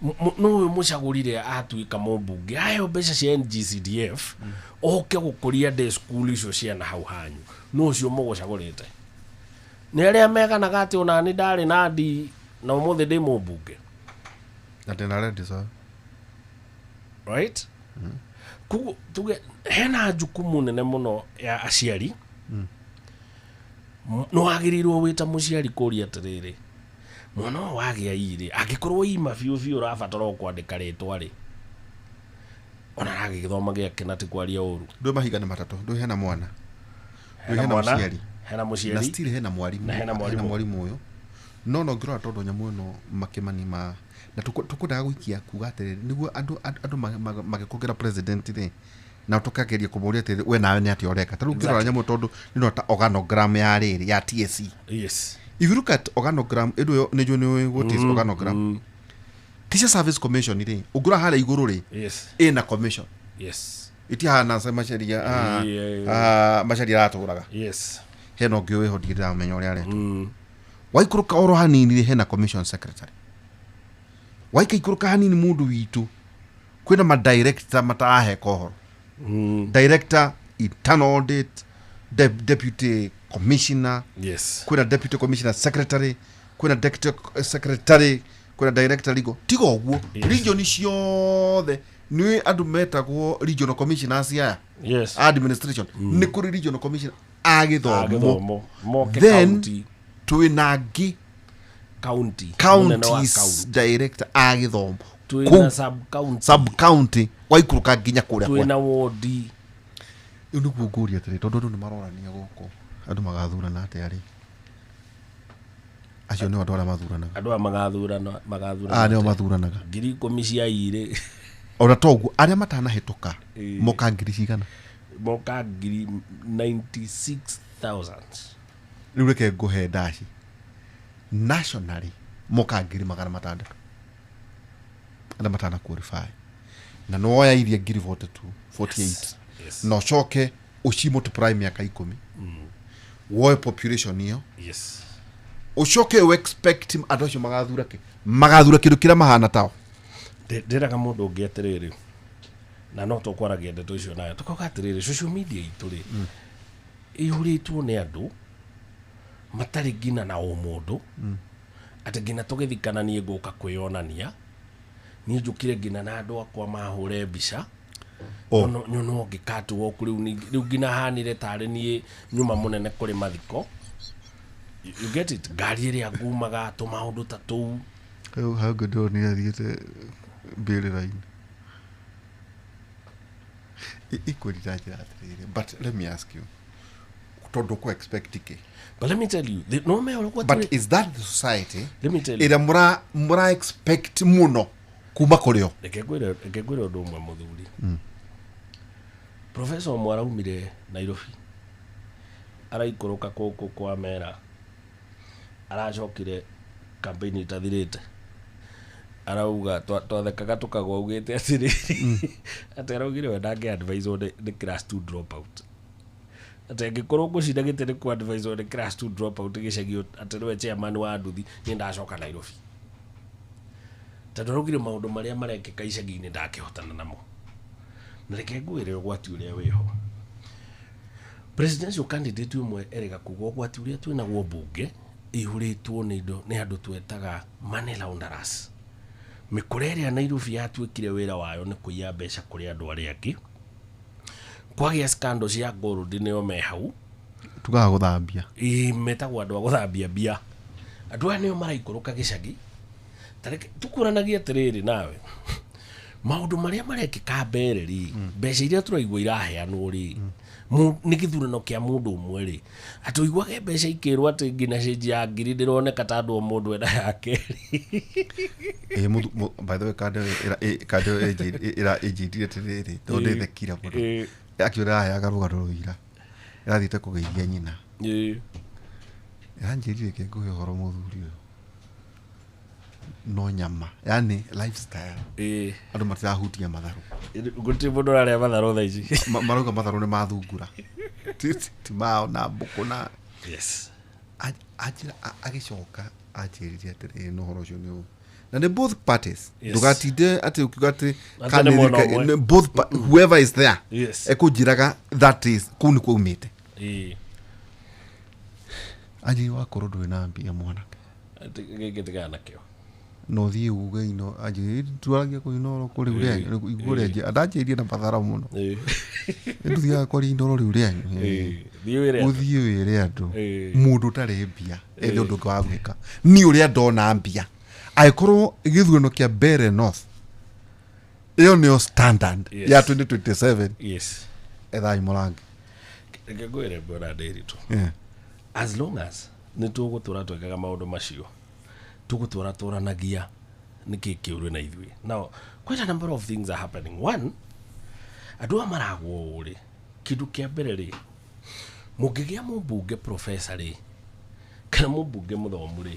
Nũ ũyũ mũcagũrire atuĩka mũmbunge, aheo mbeca cia NGCDF oke gũkũria day school icio ciana hau hanyu? Nũ ũcio mũgũcagũrĩte? Nĩ arĩa meganaga atĩ ona nĩ ndarĩ na ndi na ũmũthĩ ndĩ mũmbunge. Na ndĩna ready sir. Right, koguo tuge hena jukumu nene mũno ya aciari. Nĩ wagĩrĩirwo wĩ ta mũciari kũria atĩrĩrĩ, mwana ũyũ wagĩa irĩ, angĩkorwo ima biũ biũ ũrabatara o kwandĩka rĩtwa rĩ, ona aragĩgĩthoma gĩake na ti kwaria ũru. Ndå mahiga nĩ matatũ, ndå hena mwana, ndũ Hena hena mwana, mũciari, hena na mũciari, still hena mwarimũ. Na hena mwarimũ. Mwarimũ ũyũ no ngĩrora tondũ nyamũ ĩno makĩmani ma na tũkwendaga gũikia kuga atĩrĩrĩ, nĩguo andũ magĩkũngĩra president rĩ, na tũkageria kũmũria atĩrĩrĩ, we nawe nĩ atĩa ũreka? Ta rĩu ngĩrora nyamũ, tondũ nĩ ta organogram ya rĩrĩ ya TSC. If you look at organogram ĩndũ ĩyo, nĩ njũĩ nĩ what is organogram. Teacher Service Commission rĩ, ũngĩrora harĩa igũrũ rĩ, ĩna commission. Itihana macaria. Macaria aratũraga. Hena ũngĩ wĩho, ndirĩ ndĩramenya ũrĩa aretwo. Waikũrũka oro hanini rĩ, hena commission secretary. Waikaikũrũka hanini, mũndũ witũ, kwĩna madirector mataraheka ũhoro. Director internal audit, deputy commissioner. Kwĩna deputy commissioner secretary, kwĩna deputy secretary, kwĩna director legal. Tiga ũguo, region ciothe nĩ andũ metagwo regional commissioners aya administration. Nĩ kũrĩ regional commissioner a gĩthomo. Gĩthomo moke. Then county. Twĩna angĩ. County. Mũnene wa counties county. Director a gĩthomo. Twĩna Kũu sub county. Sub county, waikũrũka nginya kũrĩa kwa Twĩna wodi. Rĩu nĩguo ngũria atĩrĩ, tondũ andũ nĩ marorania gũkũ, andũ magathurana atĩa rĩ? Acio nĩo andũ arĩa mathuranaga. Andũ aya magathurana magathurana Aya nĩo atĩa? mathuranaga. 10,000 cia irĩ. Ona toguo arĩa matanahĩtũka Ĩĩ. moka ngiri cigana? Moka ngiri 96,000. Rĩu reke ngũhe ndaci, nationally moka 600,000 arĩa matana qualify, na nĩwoya iria ngiri 42 48 na ũcoke ũci multiply mĩaka 10, woe population ĩyo, ũcoke ũ expect andũ acio magathura kĩ? Magathura kĩndũ kĩrĩa mahana tao. Ndĩraga mũndũ ũngĩ atĩrĩrĩ, na no tũkwaragia ndeto icio nayo, tũkauga atĩrĩrĩ, social media itũ rĩ, ĩihũrĩtwo nĩ andũ matarĩ nginya na ũmũndũ, atĩ nginya tũgĩthikana niĩ ngũka kwĩyonania, niĩ njũkire nginya na andũ akwa mahũre mbica. Oh. Nyono ngĩkatuo rĩu rĩu nginya hanire tarĩ niĩ nyuma mũnene kũrĩ mathiko. You get it? Ngari ĩrĩa ngumaga, tũmaũndũ ta tũu. Hau hau ndĩronire athiĩte mbĩrĩra-inĩ. Ikwĩrira njĩra atĩrĩrĩ, but let me ask you, tondũ kũ expect kĩ? But let me tell you, no me ũrĩa But is that the society Let me tell you. ĩrĩa mũra expect mũno kuma kũrĩ o? Reke ngwĩre ũndũ ũmwe, mũthuri. Professor ũmwe araumire Nairobi, araikũrũka kũkũ kwa mera, aracokire campaign itathirĩte, arauga twathekaga tũkagwa, augĩte atĩrĩrĩ, atĩ araugire we ndangĩ advise nĩ class 2 drop out, atĩ angĩkorwo ngũcinda gĩtĩ nĩ kũ advise nĩ class 2 drop out gĩcagi, atĩ nĩwe chairman wa nduthi, niĩ ndacoka Nairobi, tondũ araugire maũndũ marĩa marekĩka icagi-inĩ ndakĩhotana namo. Na reke ngwĩre ũgwati ũrĩa wĩho. Presidential candidate ũmwe erĩga kuga ũgwati ũrĩa twĩnaguo, mbunge ĩihũrĩtwo nĩ indo nĩ andũ twetaga money launderers. Mĩkũra ĩrĩa Nairobi yatuĩkire wĩra wayo nĩ kũiya mbeca kũrĩ andũ arĩa angĩ. Kwagĩa scandal cia gold, nĩo me hau. Tugaga gũthambia. Ĩĩ, metagwo andũ a gũthambia mbia. Andũ aya nĩo maraikũrũka gĩcagi. Tareke tukũranagie atĩrĩrĩ, nawe maũndũ marĩa marekĩka mbere rĩ, mbeca iria tũraigua iraheanwo rĩ, Nĩ gĩthurano kĩa mũndũ ũmwe rĩ, atĩ ũiguage mbeca ikĩrwo atĩ nginya cĩnji ya ngiri ndĩroneka ta andũ o mũndũ ena yake. Ĩ, by the way, kando kando ĩra ĩnjĩrire atĩrĩrĩ, tondũ ndĩthekira mũno. Akiuga ĩraheaga rũgano rũira ĩrathiĩte kũgeithia nyina. Ĩranjĩrire ke ngũhe ũhoro mũthuri ũyũ no nyama, yani lifestyle. Andũ matirahutia matharũ. Gũtirĩ mũndũ ũrarĩa matharũ thaa ici. Marauga matharũ nĩ mathungura. Ti mao na mbũkũ na anjĩra agĩcoka anjĩrire atĩrĩrĩ, no ũhoro ũcio nĩ ũũ na nĩ both parties. Ndũgatinde atĩ ũkiuga atĩ Atĩ kana nĩ mwena thirikari- ũmwe. nĩ both whoever is there ekũnjĩraga that is kũu nĩ kwaumĩte. Anjĩrire wakorwo ndũrĩ na mbia mwanake, Atĩ gĩkĩ tigana nakĩo. No thiĩ uge ino anjĩrire twaragia kũu Inoro kũrĩ rĩu iguo rĩanjĩ andanjĩrire na mathara mũno. Nĩtũthiaga kwaria Inoro rĩu rĩanyu. Thiĩ wĩre andũ. Ũthiĩ wĩre andũ. Mũndũ ũtarĩ mbia ethe ũndũ ũngĩ wa gwĩka. Niĩ ũrĩa ndona mbia, angĩkorwo gĩthurano kĩa Mbeere North ĩyo nĩyo standard ya 2027, ethai mũrangi. Reke ngwĩre, mbona ndĩritũ, as long as nĩ tũgũtũra twĩkaga maũndũ macio, tũgũtũra tũranagia nĩkĩ kĩũru na ithuĩ. Now quite a number of things are happening. One, andũ aya maragwo ũũ rĩ, kĩndũ kĩa mbere rĩ, mũngĩgĩa mũmbunge professor rĩ, kana mũmbunge mũthomu rĩ,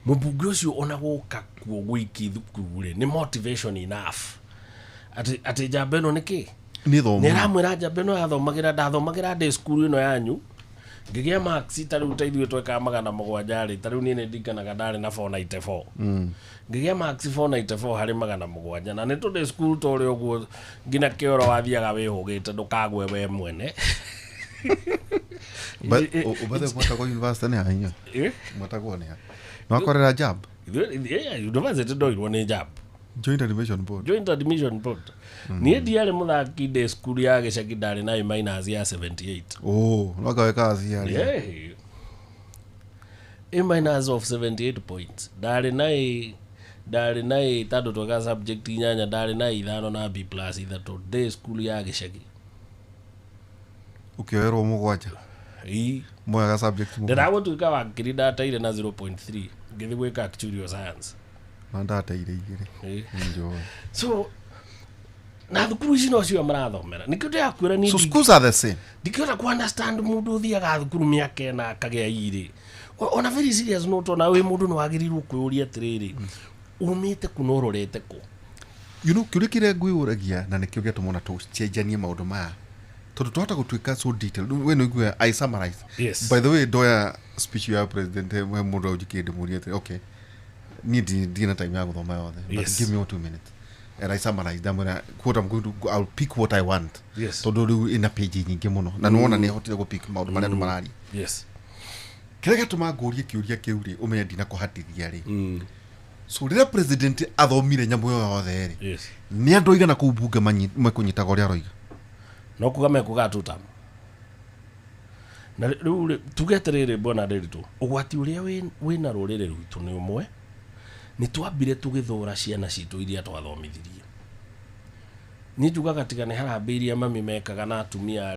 mũmbunge ũcio ona gũka kuo gwiki thukuru rĩ, nĩ motivation enough atĩ njamba ĩno nĩkĩ Nĩ thomu. Nĩ aramwĩra njamba ĩno yathomagĩra, ndathomagĩra ndĩ cukuru ĩno yanyu ngĩgĩa marks ta rĩu ta ithuĩ twekaga 700 rĩ, ta rĩu niĩ nĩ ndikanaga ndarĩ na 494, ngĩgĩa marks 494 harĩ 700, na nĩ tondũ cukuru ta ũrĩa ũguo nginya kĩoro wathiaga wĩhũgĩte ndũkagwe we mwene. Ũbathe mwatagwo university nĩ hanyu? Eh? Mwatagwo nĩ ha nwakorera JAB? University ndoirwo nĩ JAB. Joint Admission Board. Joint Admission Board. Niĩ ndiarĩ mũthaki ndĩ cukuru ya gĩcagi, ndarĩ na A minus ya 78. Oh, nwakaweka aciari. Yeah. A minus of 78 points. Ndarĩ na A, ndarĩ na A tondũ tweka subject inyanya, ndarĩ na A ithano na B plus ithatũ ndĩ cukuru ya gĩcagi. Ũkĩoerwo mũgwanja. Ii. Moyaga subject mũgwanja. Ndĩragũtuĩka wakiri ndateire na 0.3 ngĩthiĩ gwĩka actuarial science. Na ndateire igĩrĩ. Njũĩ. So na thukuru ici nocio marathomera nĩkĩo ndĩrakwĩra niĩ So schools are the same. Ndikĩhota ku understand mũndũ ũthiaga thukuru mĩaka ĩna akagĩa irĩ. Ona very serious note, ona wĩ mũndũ nĩ wagĩrĩirwo kwĩyũria atĩrĩrĩ, umĩte kũ na ũrorete kũ? You know, kĩũria kĩrĩa ngwĩyũragia na nĩkĩo gĩatũma ona tũcenjanie maũndũ maya, tondũ twahota gũtuĩka so detailed, we nĩ ũiguaga I summarize. By the way, ndoya speech ya president he mũndũ ũnjĩkĩire ndĩmũrie atĩrĩ, okay, niĩ ndirĩ na time ya gũthoma yothe, but give me 2 minutes and I summarize. Ndamwĩra what I'm going to go, I'll pick what I want, tondũ rĩu ĩna page nyingĩ mũno na nĩwona nĩ hotire gũpick maũndũ marĩa andũ mararia. Kĩrĩa gĩatũma ngũrie kĩũria kĩu rĩ, ũmenye ndinakũhatithia rĩ, so rĩrĩa president athomire nyamũ ĩyo yothe rĩ, nĩ andũ aigana kũu bunge mekũnyitaga ũrĩa aroiga? No kuga mekuga tutam na rĩu rĩ, tuge atĩrĩrĩ, bwana Nderitu, ũgwati ũrĩa wĩna rũrĩrĩ rwitũ nĩ ũmwe, nĩ twambire tũgĩthũra ciana citũ iria twathomithirie. Niĩ njugaga tiga nĩ harambĩ iria mami mekaga na atumia.